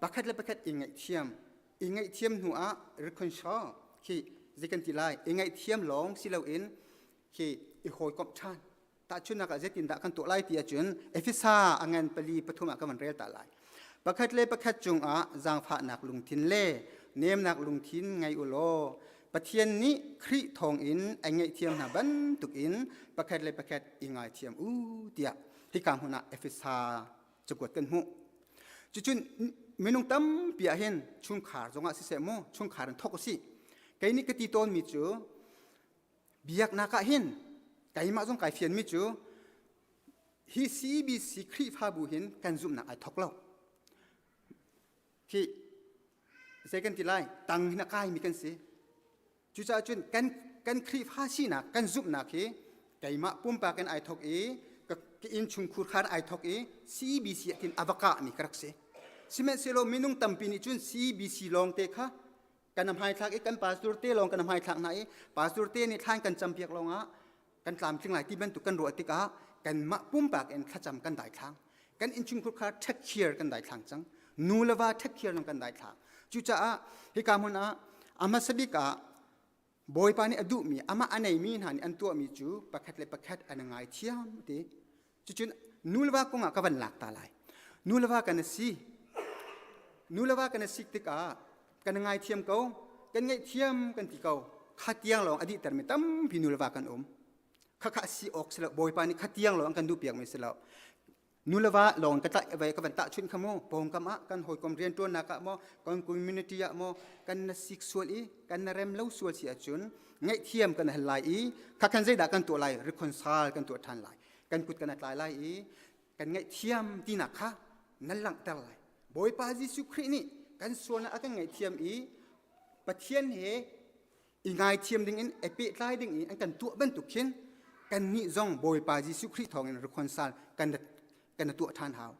pakhat le pakhat i ngaihthiam i ngaihthiam hnu ah reconcile khi zei kan ti lai i ngaihthiam lawng si loin khi i hawikomh ṭhan Tahchunhnak ah zeitindah kan tuah lai ti ahcun Efesa a ngan pali pathum ah ka van rel ta lai. Pakhat le pakhat cungah zaangfahnak lungthin le nemnak lungthin ngei u law Pathian nih Khrih thawngin a ngaihthiam hna bantukin pakhat le pakhat i ngaithiam u tiah hika hmun ah Efesa cakuat kan hmuh. Cucun minung tampi ah hin chungkhar zongah siseh mu chungkhar in thawk u sih. Kei nih ka ti tawnmi cu Biaknak ah hin keimah zong kai fianmi cu hi CBC Khrihfabu hin kan zumhnak ai thok lo. Khi zei kan ti lai tang hin a kaimi kan si. Cucaah cun kan kan Khrihfa sinak kan zumhnak hi keimah pumpak in ai thok i ka innchungkhur khar ai thok i CBC ah tin a va kahmi ka rak si. Sihmanhsehlaw minung tampi nih cun CBC lawng te kha kan hmaithlak i kan pastor te lawng kan hmaithlak hna i pastor te nih thlan kan campiak lawngah kan tlamtling lai ti bantuk kan ruah tikah kanmah pumpak in thlacam kan daithlang kan innchungkhur kha ṭhekhiar kan daithlang cang nu le va ṭhekhiar lawng kan daithlang. Cucaah hika hmun ah a hmasa bik ah Bawipa nih a duhmi amah a neimi hna nih an tuahmi cu pakhat le pakhat an ngai thiam ti. Cucun nu le va kong ah ka van lak ta lai. Nu le va kan si. Nu le va kan si tikah kan ngaithiam ko, kan ngaihthiam kan ti ko. Kha tiang lawng a dihtermi tampi nu le va kan um. Kha kha si awk si lo. Bawipa nih kha tiang lawng kan duhpiak mi si lo. Nu le va lawng ka tlaih vai ka van tahchunh kha mu pawngkam ah kan hawikom rianṭuannak ah maw kan community ah maw kan na sik sual i kan na rem lo sual si ahcun ngaihthiam kan hal lai i kha khan zeidah kan tuah lai reconcile kan tuah ṭhan lai kan kut kan tlai lai i kan ngaihthiam tinak kha nan langhter lai. Bawipa Jesuh Khrih nih kan sualnak a kan ngaihthiam i Pathian he i ngaithiam ding in i pehtlai ding in an kan tuah bantuk khin kannih zong Bawipa Jesuh Khrih thawngin reconcile kan kan tuah ṭhan hau.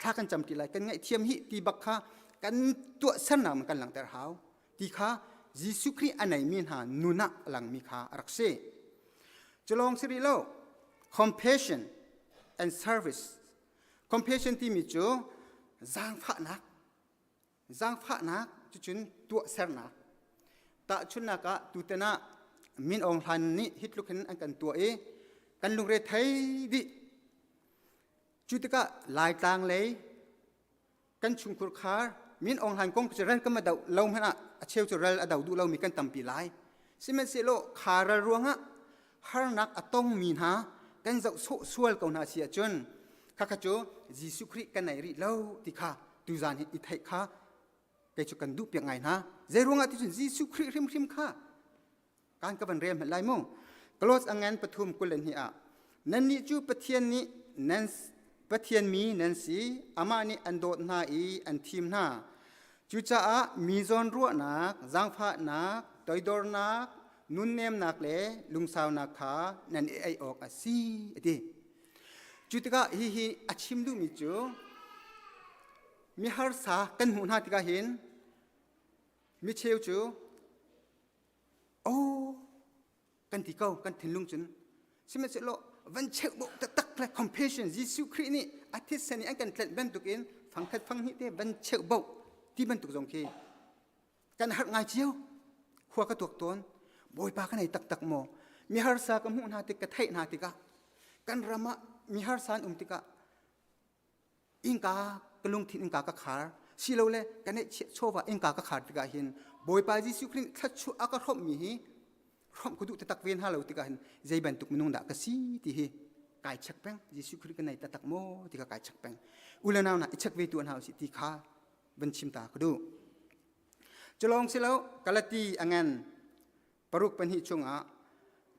Thla kan cam ti lai kan ngaihthiam hi ti bak kha kan tuah sernak kan langhter hau ti kha Jesuh Khrih a neimi hna nun ah a langmi kha a rak si. Culawng si rih lo, compassion and service. Compassion timi cu zaangfahnak. Zaangfahnak cucun tuahsernak. Tahchunhnak ah tutan ah Min Aung Hlaing nih hi tluk hin an kan tuah i kan lungre thei dih. Cu tikah Laitlang lei kan chungkhur khar Min Aung Hlaing kong cu ral kan ma do lo hmanh ah a cheu cu ral a do duh lomi kan tampi lai. Sihmanhsehlaw kha ral ruangah harnak a tongmi hna kan zoh sawh sual ko hna si ahcun khakha cu Jesuh Khrih kan nei rih lo ti kha tuzan hi i theih kha kei cu kan duh piak ngai hna. Zei ruangah ti cun Jesuh Khrih hrimhrim kha kan ka van rel hmanh lai mu. Kolos angan 3:22 ah nannih cu Pathian nih nan Pathian mi nan si amah nih an dawt hna i an thim hna. Cucaah mi zawn ruahnak, zaangfahnak, toidornak, nunnemnak le lungsaunak kha nan i ei awk a si a ti. Cu tikah hihi a chim duhmi cu mi harsa kan hmuh hna tikah hin mi cheu cu oh kan ti ko kan thinlung cun sihmanhsehlaw van cheuh bawh taktak le compassion Jesuh Khrih nih a thisen i an kan tlenh bantukin fangkhat fanghnih te van cheuh boh ti bantuk zong khi kan harh ngai cio khua ka tuak tawn bawipa ka nei taktak maw mi harsa ka hmuh hna tik ka theih hna tikah kan ram ah mi harsa an um tikah innka ka lungthin innka ka khar silole ka neihchiah chawva innka ka khar tikah hin bawipa Jesuh Khrih thluachuah a ka hrawmhmi hi hrawmh ka duh taktak ve hna lo tikah hin zei bantuk minung dah ka si ti hi kai check peng Jesuh Khrih ka nei taktak maw ti kha kai check peng u le nau na i check ve tu hna usih ti kha van chim ta ka duh culong silo Galati angan paruk pahnih chungah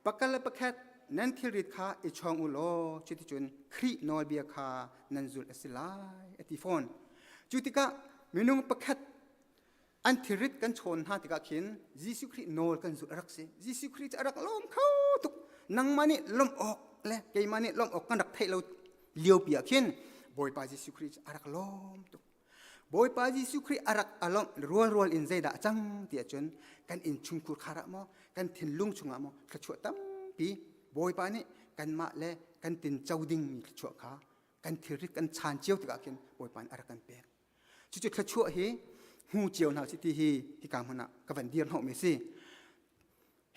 pakhat le pakhat nan thilrit kha i chawng u law cuticun Khrih nawlbia kha nan zulh a si lai a ti fawn. Cu tikah minung pakhat an thilrit kan chawn hna tikah khin Jesuh Khrih nawl kan zulh a rak si. Jesuh Khrih cu a rak lawm kho tuk. Nangmah nih lawmh awk le keimah nih lawmh awk kan rak theih lo liopi ah khin Bawipa Jesuh Khrih cu a rak lawm tuk. Bawipa Jesuh Khrih a rak alawmh rualrual in zeidah a cang ti ahcun kan innchungkhur khar ah maw kan thinlung chungah maw thluachuah tampi Bawipa nih kanmah le kan tinco dingmi thluachuah kha kan thilrit kan chaan cio tikah khin Bawipa nih a rak kan pek. Cucu thluachuah hi hmu cio hna usih ti hi hika hmun ah ka van dir hnawhmi a si.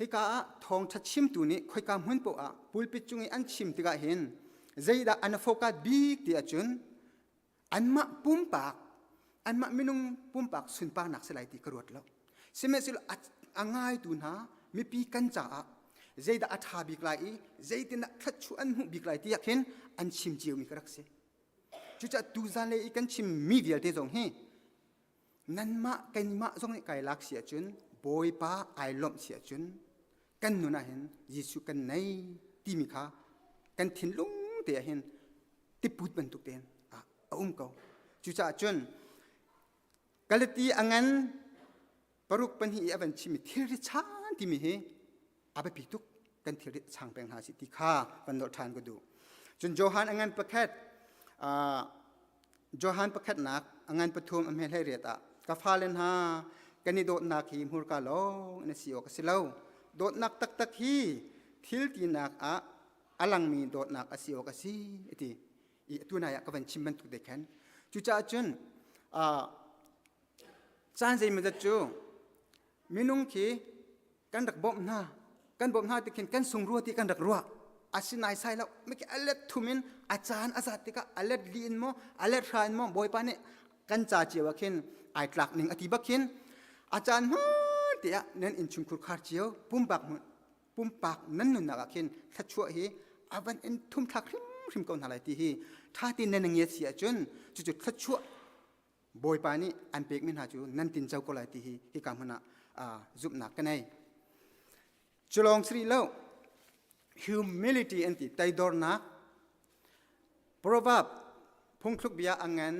Hika ah thawngṭha chimtu nih khoika hmun paoh ah pulpit cung i an chim tikah hin zeidah an focus bik ti ahcun anmah pumpak anmah minung pumpak sunparnak si lai ti ka ruat lo sihmanhsehlaw a ngaitu hna mipi kan caah zeidah a ṭha bik lai i zeitindah thluachuah an hmuh bik lai tiah khin an chim ciomi ka rak si cucaah tuzan le i kan chimmi vialte zong hi nanmah keimah zong nih kai lak si ahcun bawipa ai lawmh si ahcun kan nun ah hin Jesuh kan nei timi kha kan thinlung te ah hin tiput bantuk tein a um ko. Cucaah cun Galati a ngan paruk pahnih i a van chimmi thilri chan timi hi a biapi tuk kan thilri chang peng hna si ti kha van nolh ṭhan ka duh. Cun Johan a ngan pakhat Johan pakhatnak a ngan pathum a hme hlei riat ah ka fale hna kan i dawtnak hi hmurka lawng in a si awk a si lo. Dawtnak taktak hi thil tinak ah a langmi dawtnak a si awk a si a ti. I atu nai ah ka van chim bantuk te khan. Cucaah cun caan zeimawzat cu minung khi kan rak bawmh hna kan bawmh hna tikhin kan sung rua ti kan rak ruah asinain sai lo miki a let thum in a caan a zat tikah a let li in maw a let hra in maw bawipa nih kan ca cio ah khin ai tlak ning a ti bak khin a caan hman te ah nan innchungkhur khar cio pumpak pumpak nan nunnak ah khin thluachuah hi a van in thum thlak hrimhrim ko hna lai ti hi tha tein nan ngiat si ahcun cucu thluachuah Bawipa nih an pekmi hna cu nan tinco ko lai ti hi hika hmun ah zumhnak ka nei. Culawng si rih lo, humility an ti, toidornak. Proverb phungthluk bia a ngan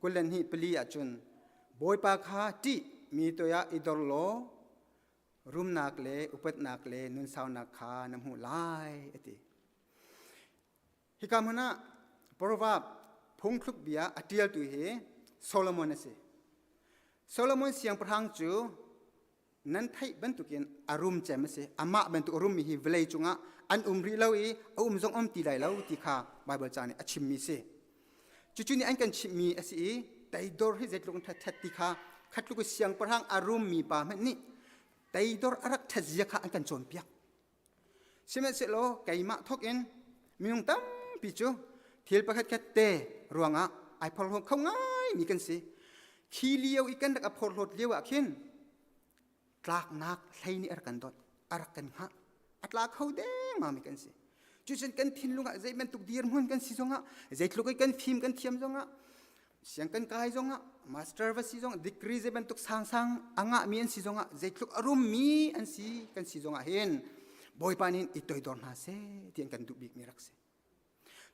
22 ahcun Bawipa kha ṭih mi toiah i dor law rumnak le upatnak le nunsaunak kha na hmuh lai a ti. Hika hmun ah Proverb phungthluk bia a ṭialtu hi Solomon a si. Solomon siangpahrang cu nan theih bantukin a rum cem a si. Amah bantuk a rummi hi vawlei cungah an um rih lo i a um zong um ti lai lo ti kha Baibal ca nih a chimmi si. Cucu nih an kan chimhmi a si i. teidor hi zeitluk in ṭhat ti kha khatluk i siangpahrang a rummi pa hmanh nih teidor a rak ṭhat zia kha an kan cawnpiak. Sihmanhsehlaw keimah thawk in minung tampi cu thil pakhat khat te ruangah ai phorhlawt kho ngaimi kan si. Khi lio i kan rak a phorhlawt lio ah khin tlaknak hlei nih a rak kan dawt, a rak kan hngah. A tla kho dengmangmi kan si. Cucun kan thinlung ah zei bantuk dirhmun kan si zongah, zeitluk i kan fim kan thiam zongah, siang kan kai zongah, master va si zongah, degree zei bantuk sangsang a ngahmi an si zongah, zeitluk a rummi an si kan si zongah hin Bawipa nih i toidor hna seh ti an kan duh bikmi rak si.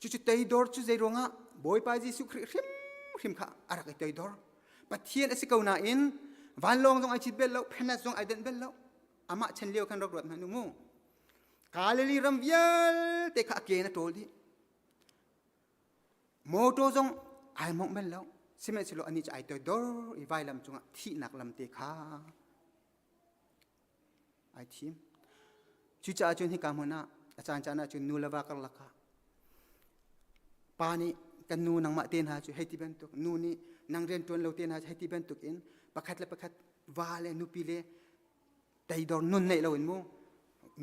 Cucu toidor cu zei ruangah Bawipa Jesuh Khrih hrimhrim kha a rak i toidor. Pathian a si ko nain vanlawng zong ai cit bel lo, phenet zong ai denh bel lo. Amah chan lio khan rak ruat hmanh u mu. Galilee ram vialte kha a ke in a ṭawl dih. Motor zong ai mongh bal lo. Sihmanhsehlaw anih cu ai toidor i vailam cungah thihnak lam te kha ai thim. Cucaah cun hika hmun ah a caan caan ah cun nu le va karlak ah pa nih kan nu nangmah te hna cu hei ti bantuk nu nih nang rian ṭuan lo te hna cu hei ti bantuk in pakhat le pakhat va le nupi le teidor nun neih loin mu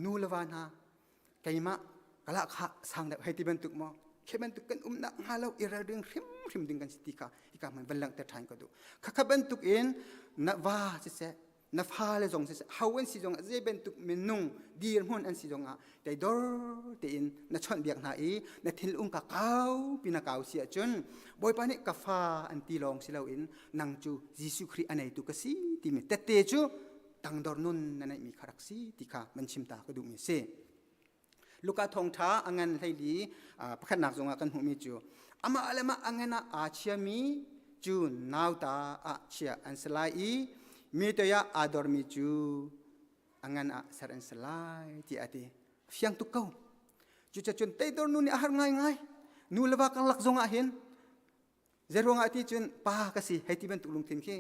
nu le va hna keimah kala kha sang deuh hei ti bantuk maw khi bantuk kan umnak hnga lo i ralring hrimhrim ding kan si ti kha hika hmun van langhter ṭhan ka duh khakha bantuk in na va siseh na fale zong siseh ho an si zong ah zei bantuk minung dirhmun an si zong ah teidor tein na chawnhbiak hna i na thinlung ka kau pi na kau si ahcun Bawipa nih ka fa an ti lawng si loin nang cu Jesuh Khrih a neitu ka si timi tette cu tangdor nun na neihmi kha rak si ti kha man chim ta ka duhmi si. Luka thawngṭha a ngan hleili pakhatnak zongah kan hmuhmi cu amah le mah a ngan ah aa chiami cu nauta ah chia an si lai i mi toi ah aa dormi cu a ngan ah ser an si lai tiah a ti. Fiang tuk ko. Cucacun teidor nu nih a har ngaingai. Nu le va karlak zongah hin Zeiruangah ti cun pa ka si hei ti bantuk lungthin khi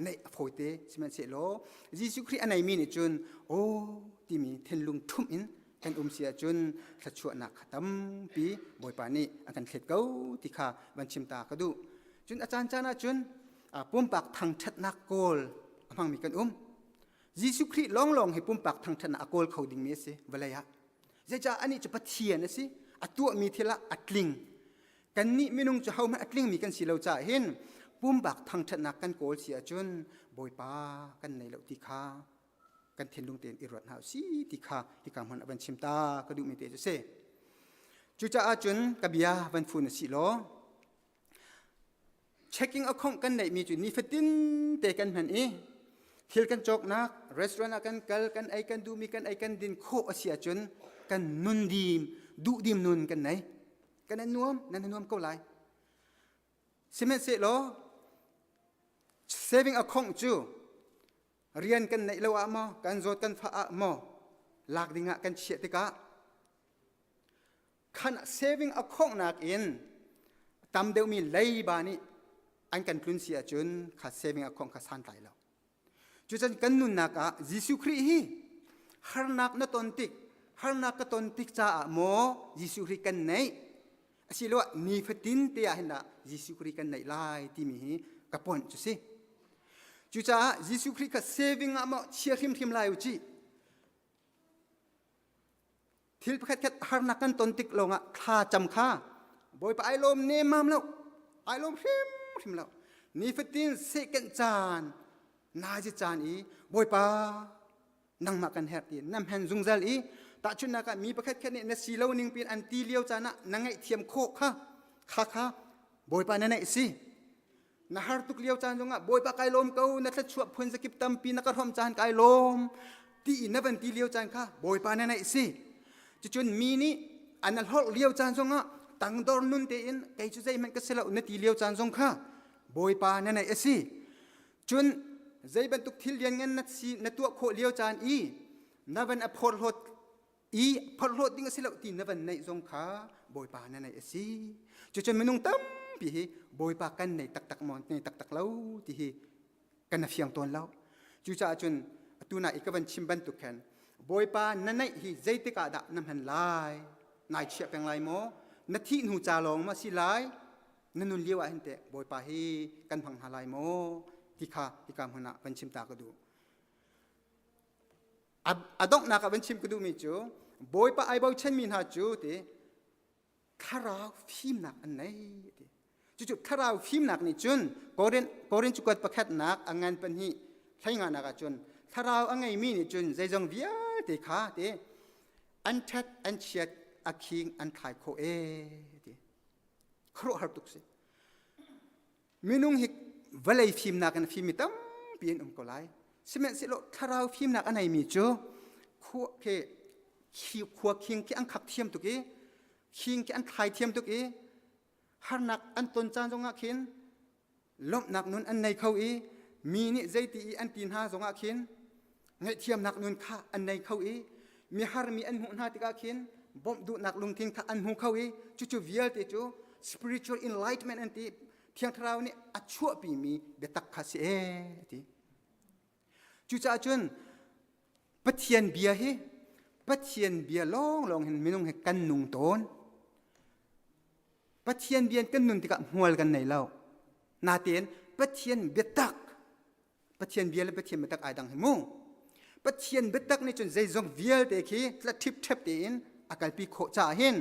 neih a fawite sihmanhsehlaw Jesuh Khrih a neimi nih cun aw timi thinlung ṭhumh in kan um si ahcun thluachuahnak kha tampi Bawipa nih a kan thlet ko ti kha van chim ta ka duh. Cun a caan caan ah cun pumpak thangṭhatnak kawl a hmangmi kan um. Jesuh Khrih lawnglawng hi pumpak thangṭhatnak a kawl kho dingmi a si vawlei ah. Zeicah anih cu Pathian a si, a tuahmi thil ah a tling. Kannih minung cu hohmanh a tlingmi kan si lo caah hin pumpak thangṭhatnak kan kawl si ahcun Bawipa kan nei lo ti kha kan thinlung tein i ruat hna usih ti kha hika hmun a van chim ta ka duhmi te cu si. Cucaah cun ka bia van fun a si law checking account kan neihmi cu nifatin te kan hman i thil kan cawknak restaurant ah kan kal kan ei kan duhmi kan ei kan din khawh a si ahcun kan nun dim duhdim nun kan nei. Kan i nuam, nan i nuam ko lai. Sihmanhsehlaw saving account cu rian kan neih lo ah maw, kan zawt kan fah ah maw, lak ding ah kan chiah tikah khan saving account nakin tam deuhmi leiba nih an kan tlun si ahcun kha saving account kha santlai lo. Cucan kan nunnak ah Jesuh Khrih hi harnak na ton tik, harnak ka ton tik caah maw Jesuh Khrih kan neih? Asiloah nifatin te ah hin dah Jesuh Khrih kan neih lai timi hi ka point cu si. Cucaah Jesuh Khrih kha saving ah maw chia hrimhrim lai u cih. Thil pakhat khat harnak kan ton tik lawngah thla cam kha Bawipa ai lawm nemmam lo, ai lawm hrimhrim lo. Nifatin sehkenh caan, nazi caan i Bawipa nangmah kan herh ti na hmen zungzal i tahchunhnak ah mi pakhat khat nih na si lo ning pin an ti lio caan ah na ngaihthiam khawh kha kha kha Bawipa na neih si. Na har tuk lio caan zongah Bawipa kai lawm ko na thluachuah phun zakip tampi na ka hrawm caan kai lawm ti i na van ti lio caan kha Bawipa na neih si. Cucun mi nih an hlorh lio caan zongah tangdor nun tein kei cu zeihmanh ka si lo na ti lio caan zong kha Bawipa na neih a si. Cun zei bantuk thil lianngan na si na tuah khawh lio caan i na van a phorhlawt i phorhlawt ding a si lo ti na van neih zong kha Bawipa na neih a si. Cucun minung tampi hi Bawipa kan nei taktak maw nei taktak lo ti hi kan na fiang tawn lo. Cucaah cun atu na i ka van chim bantuk khan Bawipa na neih hi zeitik ah dah na hman lai? Nai chiah peng lai maw? Na thih hnu ca lawng ma si lai? Na nun lio ah hin teh Bawipa hi kan hmang hna lai maw ti kha hika hmun ah van chim ta ka duh. A donghnak ah van chim ka duhmi cu Bawipa ai bochanmi hna cu ti thlarau fimnak an nei ti. Cucu thlarau fimnak nih cun Korin Korin cukuat pakhatnak a ngan pahnih hleinganak ah cun thlarau a ngeimi nih cun zeizong vialte kha ti an ṭhat an chiat a khing an thlai khawh ee ti. Khuaruahhar tuk si. Minung hi vawlei fimnak in a fimmi tampi an um ko lai. Sihmanhsehlaw thlarau fimnak a neimi cu khua khi khua khing khi an khak thiam tuk i khing khi an thlai thiam tuk i harnak an ton caan zongah khin lawmhnak nun an nei kho i mi nih zeiti i an ti hna zongah khin ngaihthiamnak nun kha an nei kho i mihar mi an hmuh hna tikah khin bawmh duhnak lungthin kha an hmu kho i cucu vialte cu spiritual enlightenment an ti. Thiang Thlarau nih a chuahpimi biatak kha si ee ti. Cucaah cun Pathian bia hi Pathian bia lawnglawng hin minung hi kan nung tawn. Pathian bia kan nun tikah hmual kan nei lo. Natein Pathian biatak, Pathian bia le Pathian biatak ai dang hi mu. Pathian biatak nih cun zeizong vialte khi tla ṭhipṭhep tein a kalpi khawh caah hin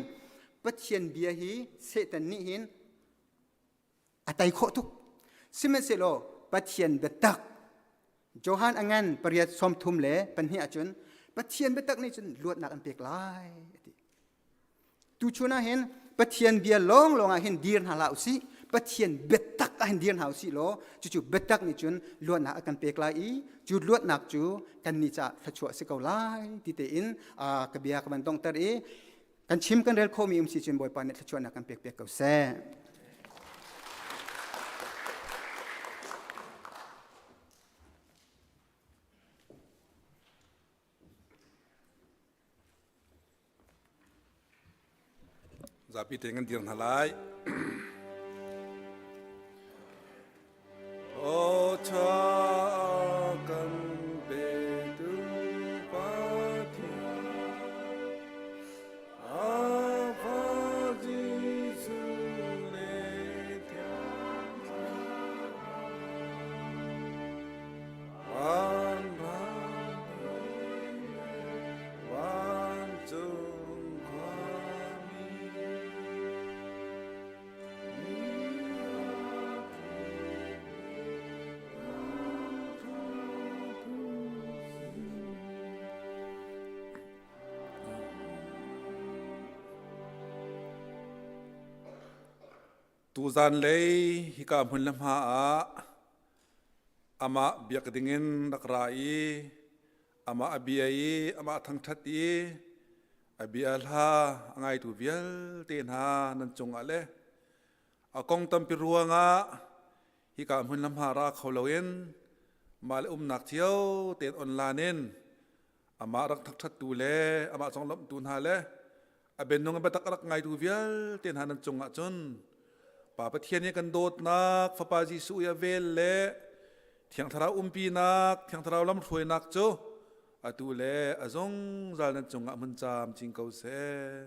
Pathian bia hi Satan nih hin a tei khawh tuk. Sihmanhsehlaw Pathian biatak Johan a ngan 8:32 ahcun Pathian biatak nih cun luatnak an pek lai a ti. Tuchun ah hin Pathian bia lawnglawng ah hin dir hna hlah usih. Pathian biatak ah hin dir hna usih law cucu biatak nih cun luatnak a kan pek lai i cu luatnak cu kannih caah thluachuah a si ko lai ti tein ka bia ka van donghter i kan chim kan rel khawhmi um si cun Bawipa nih thluachuahnak kan pek piak ko seh. Zapi te kan dir hna lai. O tha kan petu Pathian, Ava Jesuh le Thiang Thlarau, van Vancung khuami Tuzan lei hika hmun le hma ah amah biak dingin rak ra i amah a bia i amah thangṭhat i a bia hla a ngaitu vialte hna nan cungah le a kong tampi ruangah hika hmun le hma ra kho loin mah le umnak cio tein online in amah rak thangṭhattu le amah conglawmhtu hna le a bianung in biatak a rak ngaitu vialte hna nan cungah cun Pa Pathian i kan dawtnak Fapa Jesuh i a vel le Thiang Thlarau umpinak Thiang Thlarau lamhruainak cu atu le a zungzal nan cungah hmun camcin ko seh.